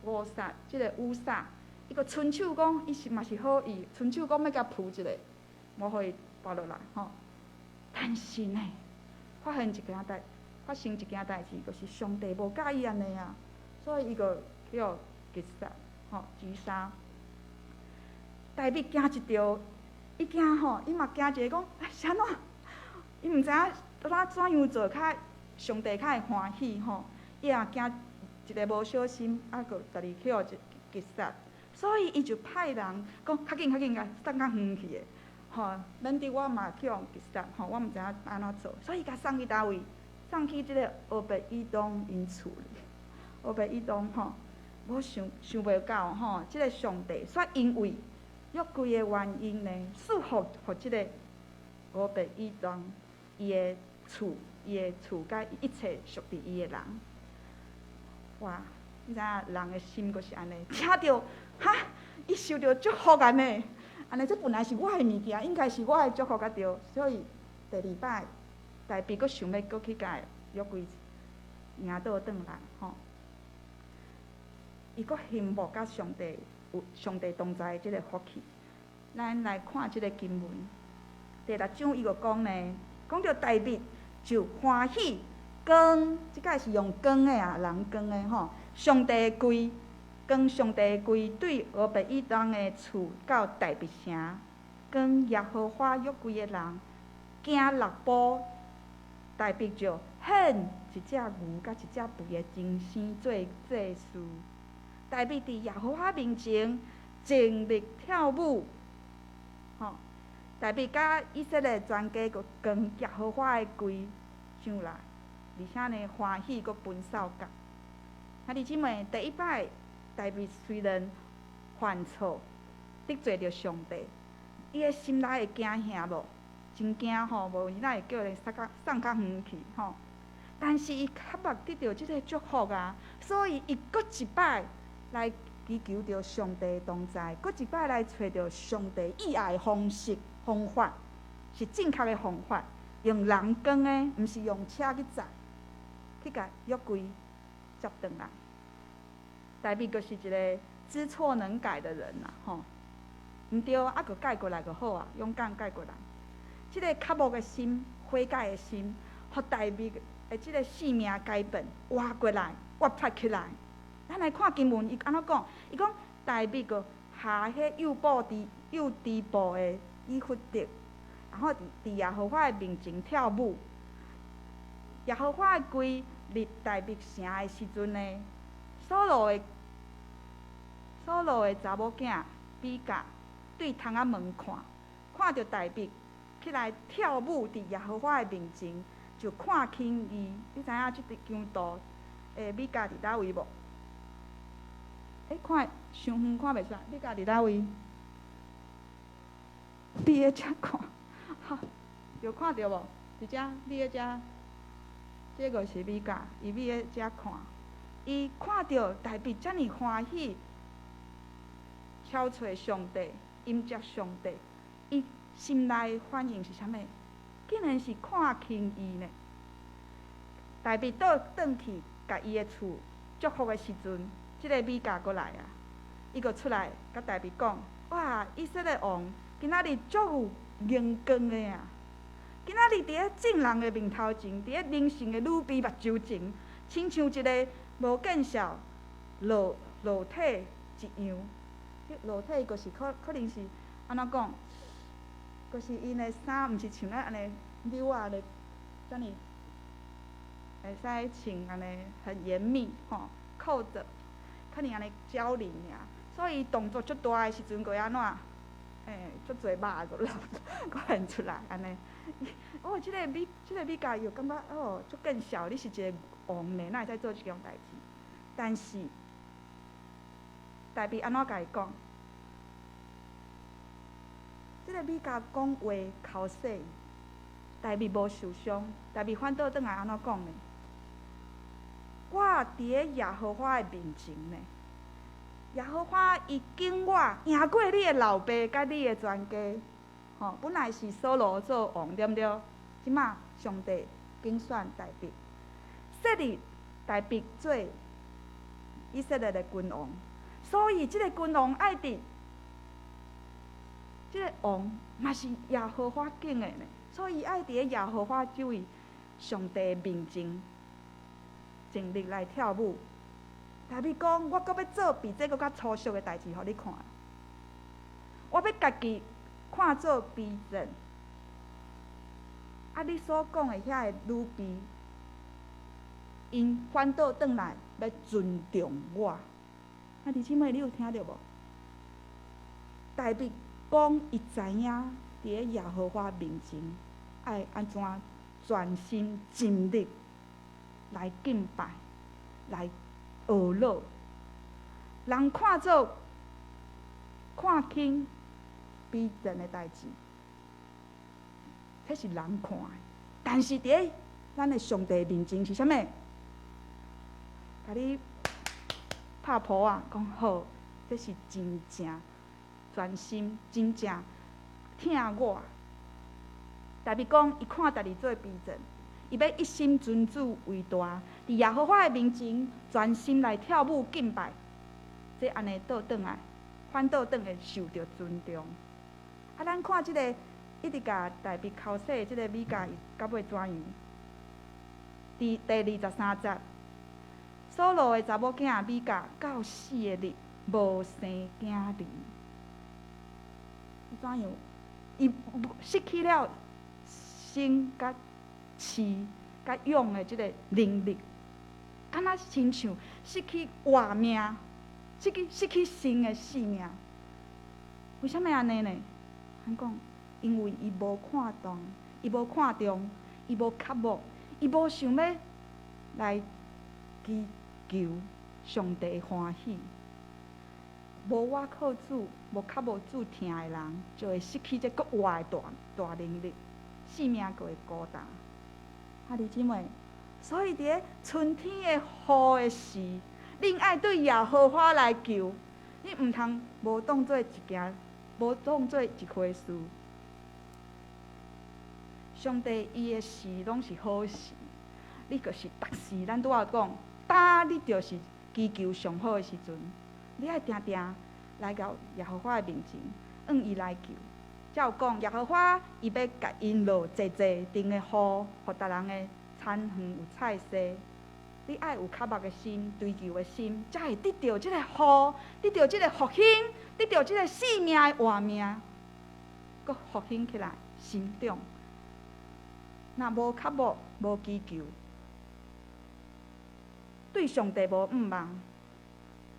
烏撒，這个烏撒，伊閣伸手講，伊是嘛是好意，伸手講欲共扶一下，無予伊跋落來，吼。但是呢，發生一件代誌，就是上帝無佮意按呢啊，所以伊閣去予擊殺，吼，擊殺。大衛驚一著，伊驚吼，伊嘛驚一个講，啊，是按怎？伊毋知影怎怎樣做較上帝較會歡喜吼，伊也驚一个無小心，啊，閣家己去予擊殺，所以伊就派人講較緊較緊，共送較遠去的，吼，免得我嘛去予擊殺，吼，我毋知影按怎做，所以共送去佗位？送去這个俄別以東𪜶厝裡，俄別以東吼，我想想袂到吼，這个上帝煞因為約櫃的原因呢，賜福予這个俄別以東伊的厝。伊的厝佮一切屬佇伊的人，哇！你知影人的心閣是按呢，聽著哈，伊受著祝福按呢，按呢這本來是我的物件，應該是我的祝福才對，所以第二擺，大衛閣想欲閣去共約櫃迎倒轉來，吼。伊閣羨慕佮上帝有上帝同在的這个福氣。咱來看這个經文，第六章伊閣講呢，講著大衛就歡喜扛，這擺是用扛的啊，人扛的吼。上帝的櫃，扛上帝的櫃對俄別以東的厝到大衛城，扛耶和華約櫃的人，行六步。大衛就獻一隻牛佮一隻肥的精牲做祭司。大衛佇耶和華面前盡力跳舞，吼！大衛佮以色列全家閣扛耶和華的櫃上來，而且呢歡喜閣奔掃甲。兄弟姊妹，第一擺大衛雖然犯錯得罪著上帝，伊的心內會驚嚇無？真驚吼，無伊哪會叫人送較送較遠去吼？但是伊渴望得著這个祝福啊，所以伊閣一擺來祈求著上帝同在，閣一擺來揣著上帝意愛的方式方法，是正確的方法，用人扛的，毋是用車去載，去共約櫃接轉來。大衛就是一个知錯能改的人啦，吼，毋對啊，閣改過來就好啊，勇敢改過來。這个渴慕的心、悔改的心，予大衛的這个性命改變，活過來，活潑起來。咱來看經文，伊按怎講？伊講大衛閣下彼幼布織幼織布的以弗得，然後佇佇耶和華的面前跳舞。耶和華的櫃入大衛城的時陣呢，掃羅的查某囝米甲對窗仔門看，看著大衛起來跳舞佇耶和華的面前，就看輕伊。你知影這張圖，米甲佇佗位無？看傷遠看袂出來，米甲佇佗位？你咧遮看，哈，有看著無？佇遮，你咧遮，這个是米甲，伊佇咧遮看，伊看著大衛遮爾歡喜，敲揣上帝，迎接上帝，伊心內反應是啥物？竟然是看輕伊呢？大衛倒轉去共伊的厝祝福的時陣，這个米甲閣來啊，伊閣出來共大衛講：哇，以色列王今仔日足有榮光的啊！今仔日佇咧眾人的面頭前，佇咧靈性的女婢目睭前，親像一个無見效裸裸體一樣。裸體就是可可能是按怎講？就是𪜶的衫毋是像咱按呢紐仔咧，遮爾會使穿按呢很嚴密吼，扣著，可能按呢交領爾，所以動作足大的時陣，閣會按怎？足濟肉閣露閣現出來按呢。哦，這个米甲又感覺哦，足見笑，你是一个王呢，哪會使做這種代誌？但是大衛按怎共伊講？這个米甲講話剾洗伊，大衛無受傷，大衛反倒轉來按怎講呢？我佇咧耶和華的面前呢，耶和華伊揀我贏過你的老爸佮你的全家，吼，本來是掃羅做王，對毋對？這馬上帝揀選大衛，設立大衛做以色列的君王，所以這个君王愛佇，這个王嘛是耶和華揀的呢，所以愛佇咧耶和華這位上帝面前盡力來跳舞。大衛講：我閣欲做比這閣較粗俗的代誌，予你看。我欲家己看做卑賤。啊，你所講的遐个女婢，𪜶反倒轉來欲尊重我。啊，弟姊妹，你有聽著無？大衛講，伊知影佇咧耶和華面前愛按怎全心盡力來敬拜，來學樂。人看做看輕卑賤的代誌，彼是人看的，但是佇咧咱的上帝面前是啥物？共你拍噗仔，講好，這是真正專心，真正疼我。大衛講，伊看家己做卑賤，伊欲一心尊主為大，佇耶和華的面前專心來跳舞敬拜，這按呢倒轉來，反倒轉會受著尊重。啊，咱看這个一直共大衛剾洗的這个米甲，伊到尾怎樣？佇第23節，掃羅的查某囝米甲到死的日無生囝兒。怎樣？伊失去了生佮飼，佮勇的這个能力，敢若親像失去活命，失去新的性命。為啥物按呢呢？咱講，因為伊無看重，伊無看重，伊無渴慕，伊無想欲來祈求上帝歡喜。無倚靠主，無渴慕主疼的人，就會失去這閣活的大大能力，性命就會孤單。兄弟姊妹，所以佇咧春天的雨的時，恁愛對耶和華來求，你毋通無當做一件，無當做一回事。上帝伊的時攏是好時，你就是逐時，咱拄仔講，今你就是祈求上好的時陣，你愛定定來到耶和華的面前，向伊來求。才有講耶和華伊欲共𪜶落濟濟陣的雨，予逐人的田園有菜蔬。你愛有渴慕的心、追求的心，才會得著這个雨，得著這个復興，得著這个性命的活命，閣復興起來，成長。若無渴慕、無祈求，對上帝無向望，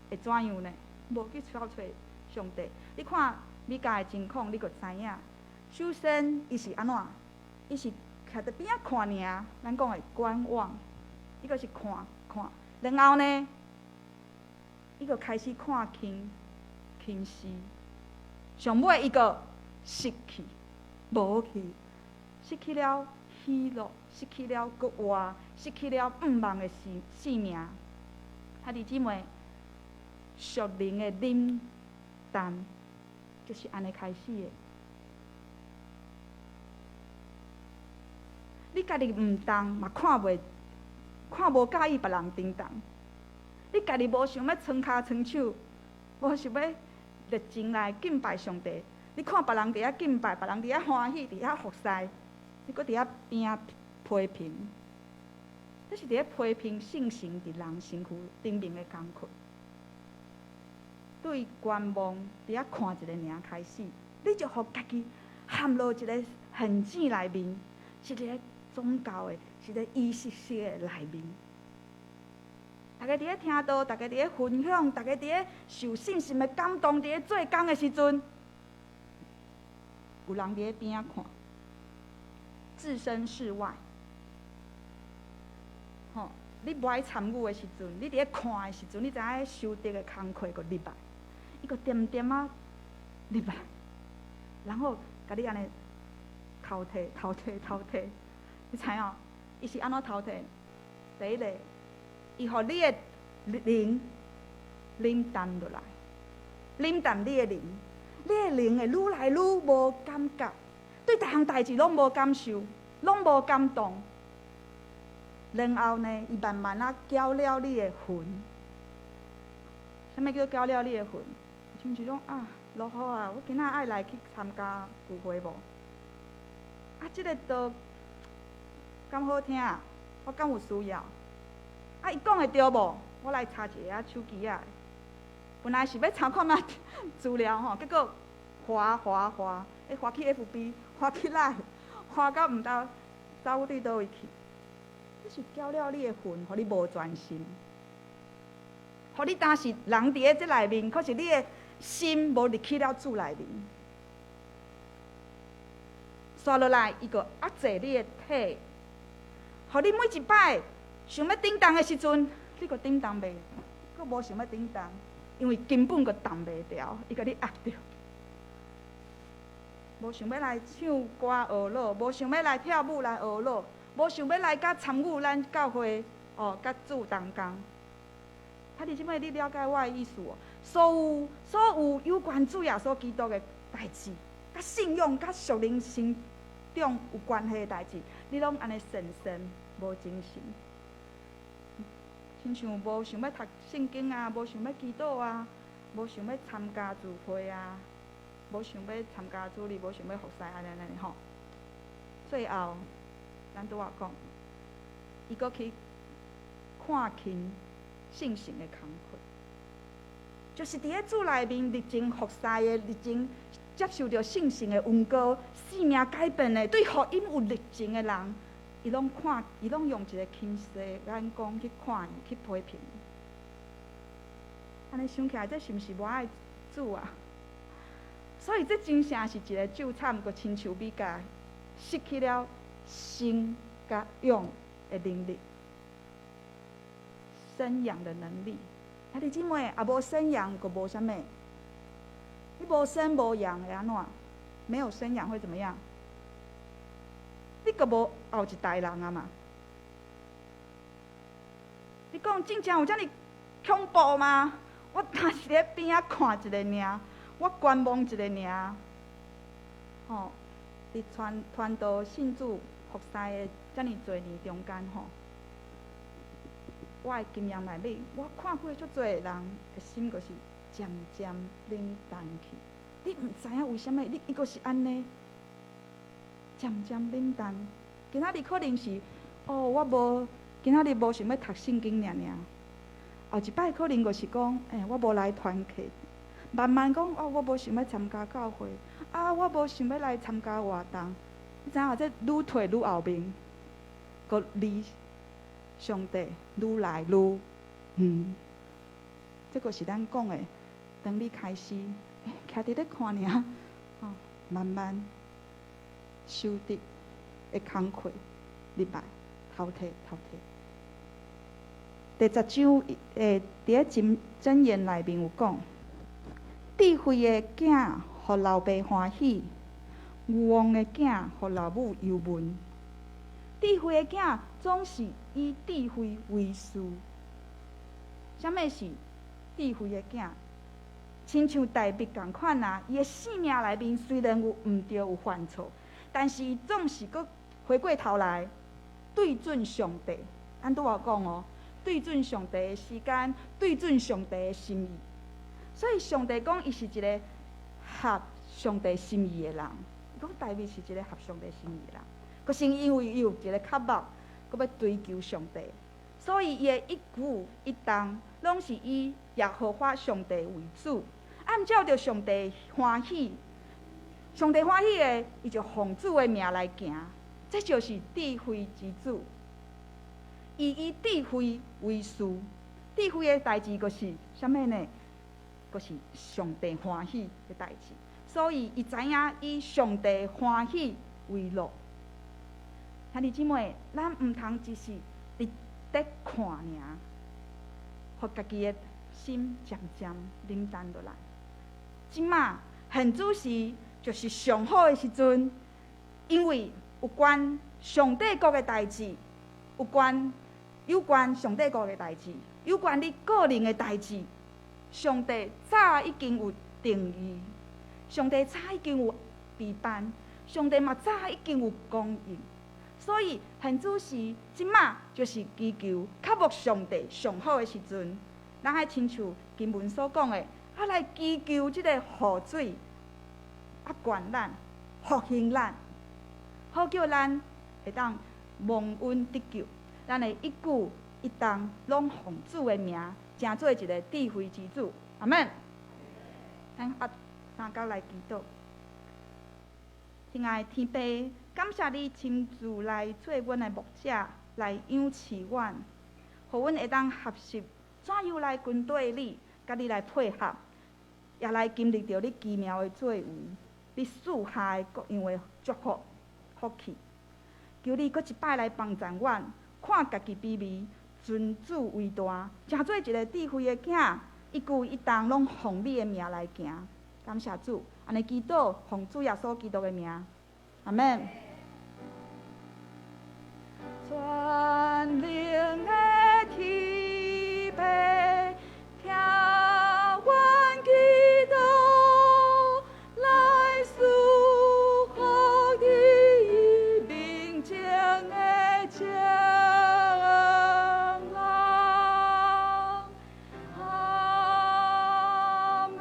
會怎樣呢？無去尋揣上帝。你看米迦的情況，你就知影。首先，伊是按怎？伊是徛佇邊仔看爾，咱講的觀望，伊閣是看看。然後呢，伊就開始看輕輕視。上尾伊閣失去，無去，失去了喜樂，失去了閣活，失去了向望的性命。兄弟姊妹，屬靈的冷淡就是按呢開始的。你家己毋動嘛，看袂，看無佮意別人振動。你家己無想欲伸跤伸手，無想欲熱情來敬拜上帝。你看別人佇遐敬拜，別人佇遐歡喜，佇遐服侍，你閣佇遐邊仔批評。這是佇咧批評聖神佇人身軀頂面的工課。對觀望佇遐看一个爾開始，你就予家己陷落一个陷阱內面，是一个宗教的，是一个儀式式的內面。大家佇咧聽道，大家佇咧分享，大家佇咧受聖神的感動，佇咧做工的時陣，有人佇咧邊仔看，置身事外。吼，你無愛參與的時陣，你佇咧看的時陣，你知影彼修得的工課閣入來，伊閣點點仔入來，然後共你按呢偷提、偷提、偷提，你知影？伊是按怎偷提？第一个，伊予你的靈冷淡落來，冷淡你的靈，你的靈會愈來愈無感覺，對逐項代誌攏無感受，攏無感動。然後呢，伊慢慢仔攪了你的魂。啥物叫攪了你的魂？親像講啊，落雨啊，我今仔愛來去參加聚會無？啊，這个道敢好聽？我敢有需要？啊，伊講的對無？我來查一下手機仔。本來是欲查看覓資料吼，結果滑滑滑，會滑去 FB，滑去 LINE，滑到毋知走對佗位去。這是攪了你的魂，予你無專心，予你當時人佇咧這內面，可是你的心無入去了主內面。紲落來，伊閣壓制你的體，予你每一擺想欲振動的時陣，你閣振動袂，閣無想欲振動，因為根本閣動袂牢，伊共你壓著。無想欲來唱歌學樂，無想欲來跳舞來學樂。無想欲來佮參與咱教會哦，佮主同工。兄弟姊妹，你了解我的意思無？所有所有有關主耶穌基督的代誌，佮信仰、佮屬靈成長有關係的代誌，你攏按呢神神無精神，親像無想欲讀聖經啊，無想欲祈禱啊，無想欲參加聚會啊，無想欲參加主日，無想欲服侍按呢按呢吼。最後，咱拄仔講，伊閣去看輕聖神的工課，就是佇咧主內面熱情服侍的，熱情接受著聖神的恩膏，生命改變的，對福音有熱情的人，伊攏看，伊攏用一个輕視的眼光去看伊，去批評。按呢想起來，這是毋是無愛主啊？所以這真正是一個咒慘，閣親像米迦失去了生佮養的能力，生養的能力。兄弟姊妹，啊無生養，閣無啥物。你無生無養會按怎？沒有生養會怎麼樣？你閣無後一代人啊嘛？你講真正有遮爾恐怖嗎？我若是佇邊仔看一下爾，我觀望一下爾。吼，佇傳傳道信主服侍的遮爾濟年中間吼，我的經驗內底，我看過足濟人的心，就是漸漸冷淡去。你毋知影為啥物，你伊閣是按呢，漸漸冷淡。今仔日可能是，哦，我無今仔日無想欲讀聖經爾爾。後一擺可能就是講，欸，我無來團契。慢慢講，哦，我無想欲參加教會，啊，我無想欲來參加活動。你知影這愈退愈後面，閣離上帝愈來愈遠。這個是咱講的，當你開始徛佇咧看爾，哦，慢慢修得的工課入來，頭提頭提。第十章，佇咧箴箴言內面有講，智慧的囝予老爸歡喜，愚戇的囝予老母憂悶。智慧的囝總是以智慧為事。啥物是智慧的囝？親像大衛仝款啊，伊的性命內面雖然有毋對有犯錯，但是伊總是閣回過頭來對準上帝。咱拄仔講哦，對準上帝的時間，對準上帝的心意。所以上帝講，伊是一個合上帝心意的人。伊講大衛是一個合上帝心意的人，閣是因為伊有一個渴望，閣欲追求上帝，所以伊的一舉一動攏是以耶和華上帝為主，按照著上帝歡喜，上帝歡喜的，伊就奉主的名來行，這就是智慧之子。伊以智慧為事，智慧的代誌就是啥物呢？就是上帝歡喜的代誌。所以伊知影以上帝歡喜為樂。兄弟姊妹，咱毋通只是佇咧看爾，予家己的心漸漸冷淡落來。這馬現此時就是上好的時陣，因為有關上帝國的代誌，有關上帝國的代誌，有關你個人的代誌，上帝早已經有定義，上帝早已經有備辦，上帝嘛早已經有供應，所以現此時這馬就是祈求渴慕上帝上好的時陣。咱愛親像經文所講的，啊來祈求這个雨水啊灌咱復興咱，好叫咱會當蒙恩得救。咱的一舉一動攏奉主的名，成做一个智慧之子。阿們。咱合三角來祈禱。親愛的天父，感謝你親自來做阮的牧者，來養飼阮，予阮會當學習怎樣來跟綴你，佮你來配合，也來經歷著你奇妙的作為，你賜下的各樣的祝福、福氣。求你閣一擺來幫助阮，看家己卑微，尊主為大，成做一个智慧的囝，一舉一動攏奉你的名來行。感謝主，按呢祈禱，奉主耶穌基督的名，阿們。全能的天父，聽阮祈禱，來賜福你面前的情人。阿們。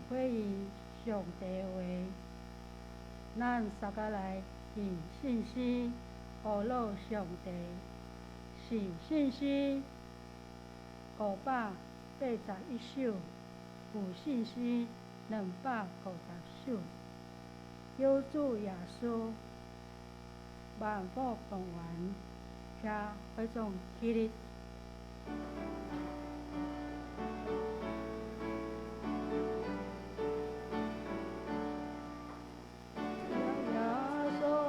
回應上帝話，咱三个來用信心呼嚕上帝，是信心81首，有信心250首，求主耶稣万福动员，请会众起立。请坐。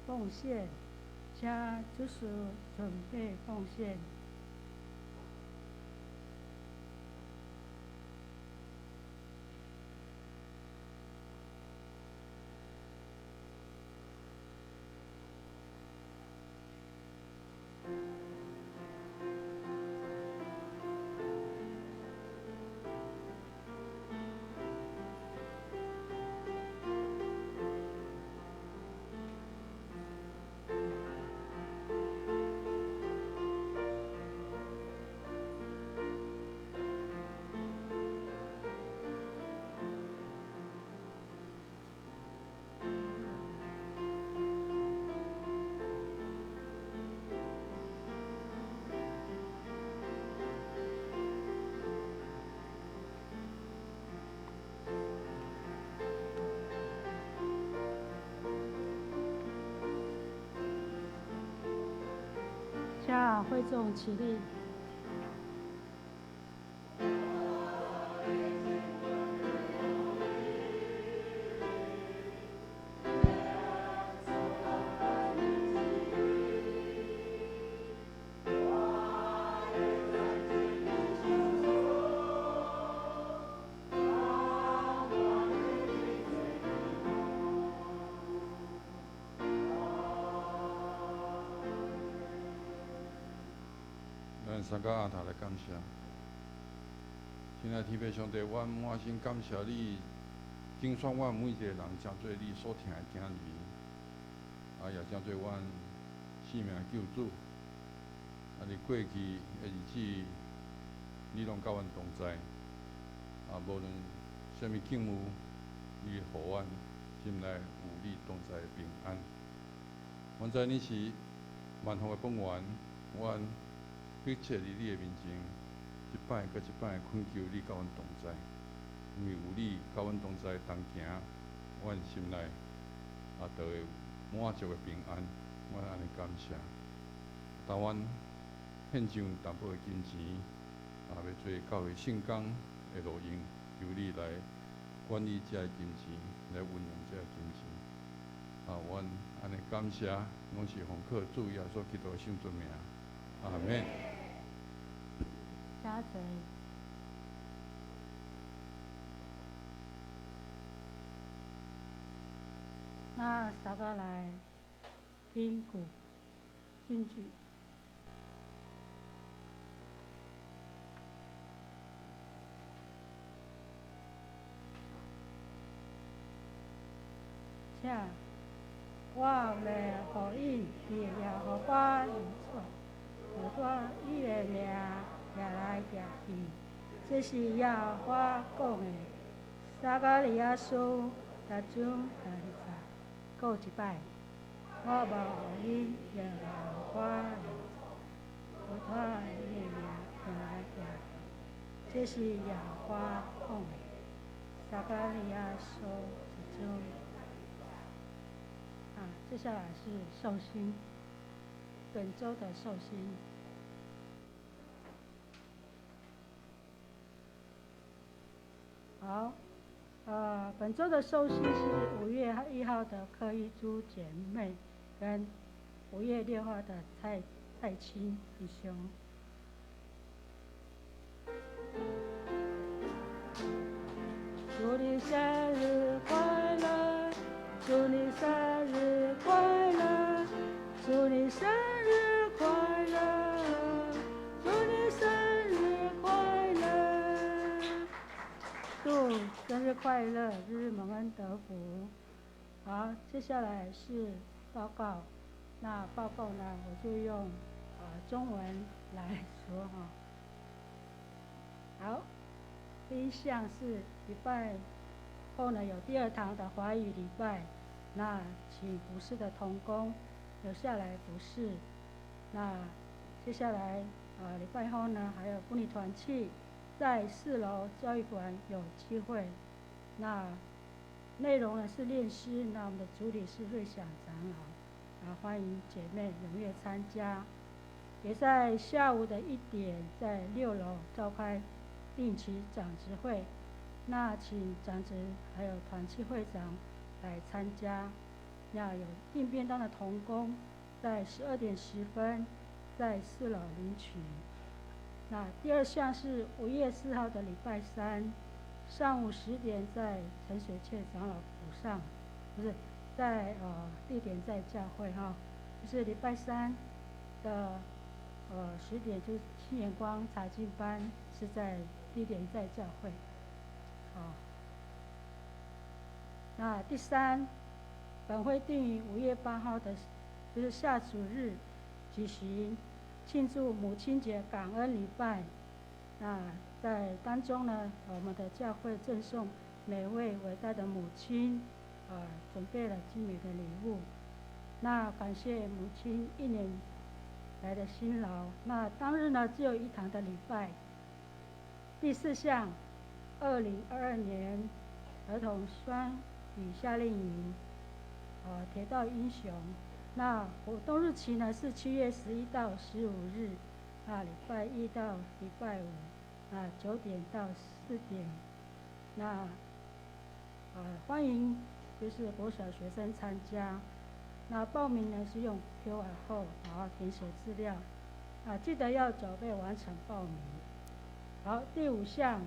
奉献，请执事准备奉献。请会众起立。三个阿头来感谢，亲爱的天父上帝，阮满心感谢你，拣选阮每一个人，成做你所疼的囝儿，啊，也成做阮生命救主。啊，伫过去的日子，你拢佮阮同在，啊，无论啥物境遇，你予阮心内有你同在的平安。阮知你是万福的本源，阮迫切伫你的面前，一摆阁一摆恳求你佮阮同在，因为有你佮阮同在同行，阮心内也就会满足的平安。阮按呢感谢。当阮献上淡薄的金钱，也欲做教会圣工的路用，求你来管理这个金钱，来运用这个金钱。啊，阮按呢感谢，拢是奉靠主耶稣基督的圣尊名。阿们。请坐。那三个来听古京剧。且我袂予𪜶伫耶和华灵出，无带伊的名行来行去。這是耶和華講的。撒迦利亞書六章第二節，閣一擺，我無予𪜶耶和華靈無帶伊的名行來行去。這是耶和華講的。撒迦利亞書一章。啊，接下來是壽星，本週的壽星。好，本週的壽星是5月1號的柯玉珠姐妹，跟5月6號的蔡蔡清弟兄。祝你生日快樂！祝你生日快樂！祝你生日快樂！祝你生日快樂！祝生日快樂，日日蒙恩得福。好，接下來是報告。那報告呢，我就用中文來說哈。好，第一項是禮拜後呢，有第二堂的華語禮拜，那請服侍的同工留下來服侍。那接下來禮拜後呢，還有婦女團契在4樓教育館有機會。那內容呢是練詩，那我們的主理是瑞祥長老，啊，歡迎姐妹踴躍參加。也在下午的1點，在6樓召開定期長執會，那請長執還有團契會長來參加。那有訂便當的同工，在12點10分在4樓領取。那第二項是5月4號的禮拜三上午10點，在陳水雀長老府上，不是在地點在教會哈，就是禮拜三的10點，就是青眼光查經班是在地點在教會。好，那第三，本會定於5月8號的，就是下主日舉行慶祝母親節感恩禮拜。那在當中呢，我們的教會贈送每位偉大的母親，準備了精美的禮物。那感謝母親一年來的辛勞。那當日呢，只有一堂的禮拜。第四項，2022年兒童雙語夏令營，鐵道英雄。那活動日期呢是7月11到15日，啊，禮拜一到禮拜五，啊，9點到4點。那歡迎就是國小學生參加。那報名呢是用 QR code，然後填寫資料，啊，記得要準備完成報名。好，第五項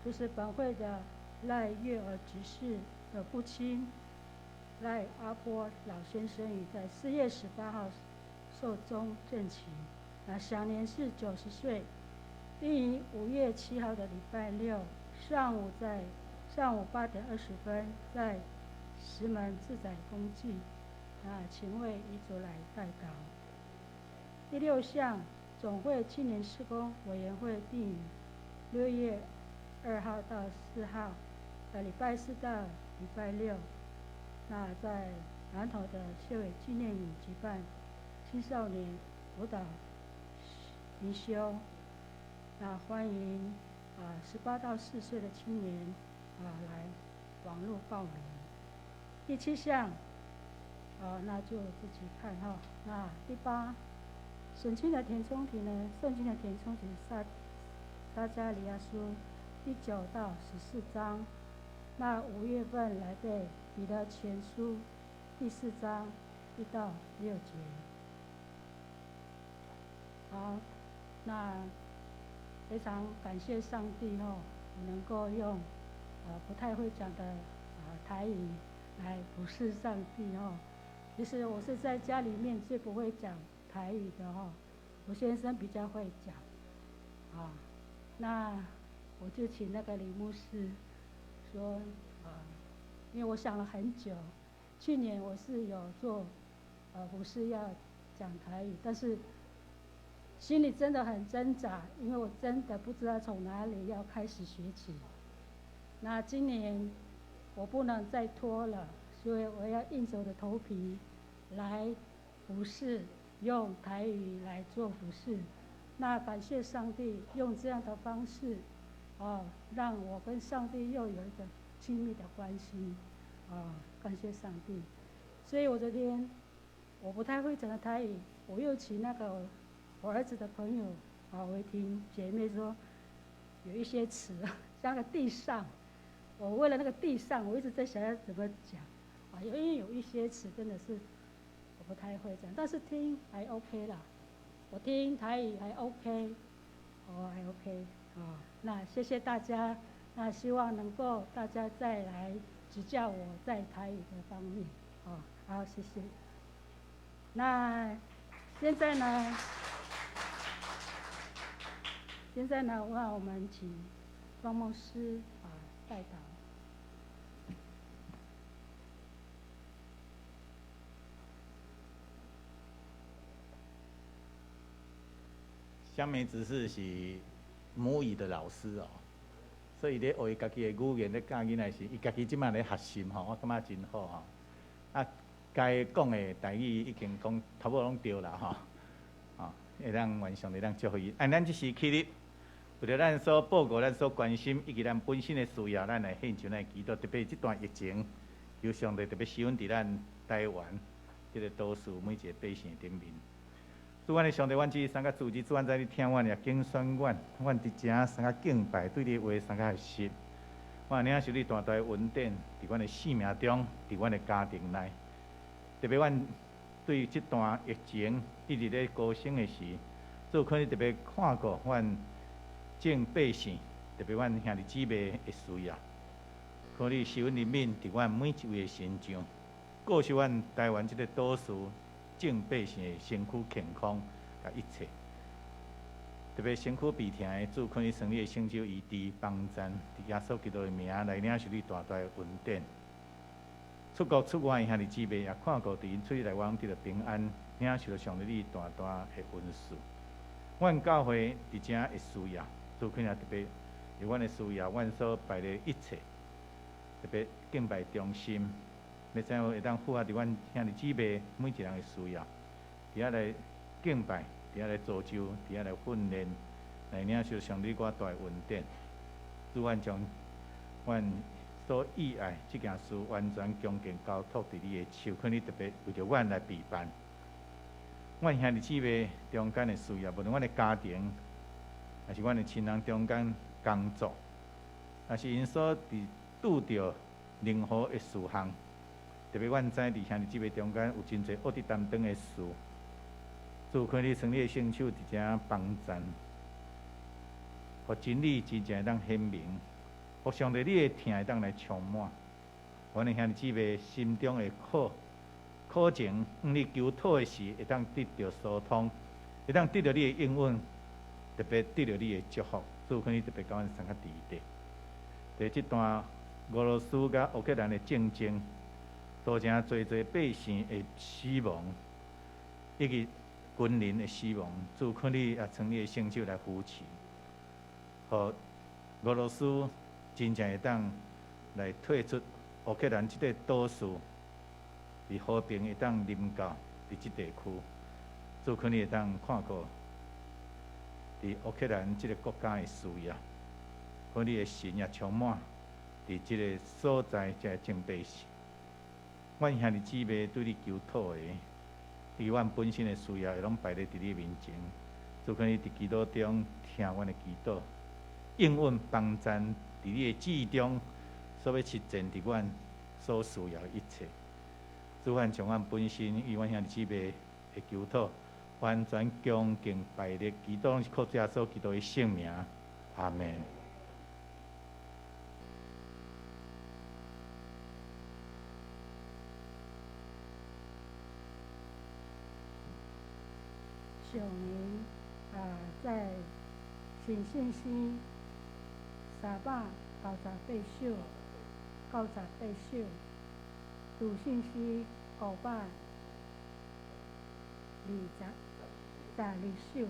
就是本會的賴月兒執事的父親賴阿波老先生已在4月18號壽終正寢，那享年是90歲，定於5月7號的禮拜六上午在上午8點20分在石門自在公祭，啊，請為遺族來代禱。第六項，總會青年事工委員會定於6月2號到4號，禮拜四到禮拜六，那在南投的謝偉紀念營舉辦青少年舞蹈靈修，那歡迎18到4歲的青年來網絡報名。第七項，那就自己看哈。那第八，聖經的填充題呢？聖經的填充題撒迦利亞書第9到14章。那5月份來背彼得前書第4章1到6節。好，那非常感謝上帝哦，能夠用不太會講的台語來服侍上帝哦。其實我是在家裡面最不會講台語的哦，我先生比較會講啊。那我就請那個李牧師說啊，因為我想了很久，去年我是有做，服事要讲台语，但是心裡真的很掙扎，因為我真的不知道從哪裡要開始學起。那今年我不能再拖了，所以我要硬著我的頭皮來服事，用台語來做服事。那感謝上帝用這樣的方式，哦，讓我跟上帝又有一個親密的關係，啊，感謝上帝。所以我昨天我不太會講的台語，我又請那個我兒子的朋友啊，維婷姐妹說，有一些詞，像個地上，我為了那個地上，我一直在想要怎麼講，啊，因為有一些詞真的是我不太會講，但是聽還 OK 啦。我聽台語還 OK，哦，還 OK，啊，那謝謝大家，那希望能夠大家再來指教我在台語的方面，哦，好，謝謝。那現在呢？現在呢，讓我們請方牧師啊代禱。香梅執事是母語的老師哦，所以咧學伊家己的語言咧教囡仔時，伊家己這擺咧學習吼，我感覺真好吼。啊，該講的台語已經講差不多攏對啦吼，吼，會當願上帝當祝福伊。按咱這時起立，為著咱所報告、咱所關心以及咱本身的需要，咱來獻上咱的祈禱。特別這段疫情，求上帝特別施恩佇咱台灣這個都市每一個百姓頂面。主，阮的上帝，阮只三個主旨，主，阮知你聽阮，也揀選阮，阮佇遮三個敬拜，對你的話三個學習。我領受你大大的恩典，佇阮的生命中，佇阮的家庭內。特別阮對這段疫情一直咧高升的時，主可你特別看顧阮眾百姓，特別阮兄弟姊妹的需要，可你施恩憐憫佇阮每一位的身上，顧惜阮台灣這個島嶼。眾百姓的身軀健康，佮一切，特別身軀病痛的，主，求你賜你的聖手醫治幫贊，佇耶穌基督的名來領受你大大的恩典。出國出外的兄弟姊妹也看顧，佇𪜶出去來往得著平安，領受著上帝你大大的恩賜。阮教會佇遮的需要，主求你特別有阮的需要，阮所拜的一切，特別敬拜中心。欲怎樣會當符合佇阮兄弟姊妹每一人的需要，佇遐來敬拜，佇遐來造就，佇遐來訓練，來領受上帝偌大的恩典。主，阮將阮所意愛這件事完全恭敬交託佇你的手，求你特別為著阮來備辦。阮兄弟姊妹中間的需要，無論阮的家庭，抑是阮的親人中間工作，抑是𪜶所佇拄著任何的事項。特別阮知佇兄弟姊妹中間有真濟惡得擔當的事，主求你賜你的聖手佇遮幫贊，予真理真正會當顯明，予上帝你的疼會當來充滿。阮的兄弟姊妹心中的苦苦情，向你求討的時，會當得著疏通，會當得著你的應允，特別得著你的祝福。主求你特別共阮相較佇咧。佇這段俄羅斯佮烏克蘭的戰爭，造成濟濟百姓的死亡，以及軍人的死亡，主求你也賜你的聖手來扶持，予俄羅斯真正會當來退出烏克蘭這個島嶼，佇和平會當臨到佇這地區，主求你會當看顧佇烏克蘭這個國家的需要，求你的神也充滿佇這個所在，這個眾百姓。阮兄弟姊妹對你求討的，對阮本身的需要，會攏擺咧佇你面前。主求你佇祈禱中聽阮的祈禱，應允幫贊佇你的旨意中所欲實踐佇阮所需要的一切。主，阮將阮本身與阮兄弟姊妹的求討，完全恭敬擺咧祈禱，是靠耶穌基督的聖名。阿門。上年啊，在新信息398首，98首，篤信詩522首。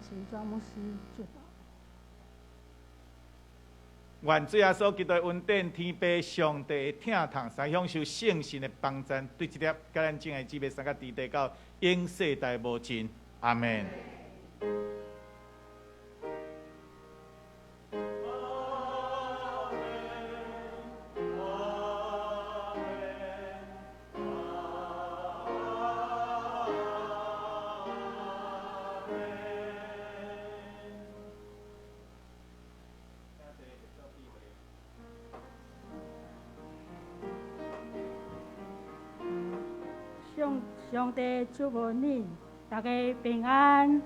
請莊牧師祝禱。願主耶穌基督的恩典、天父上帝的疼痛，使享受聖神的幫贊，對這粒佮咱眾的姊妹三個弟弟到永世代無盡。阿們。上帝祝福你，大家平安。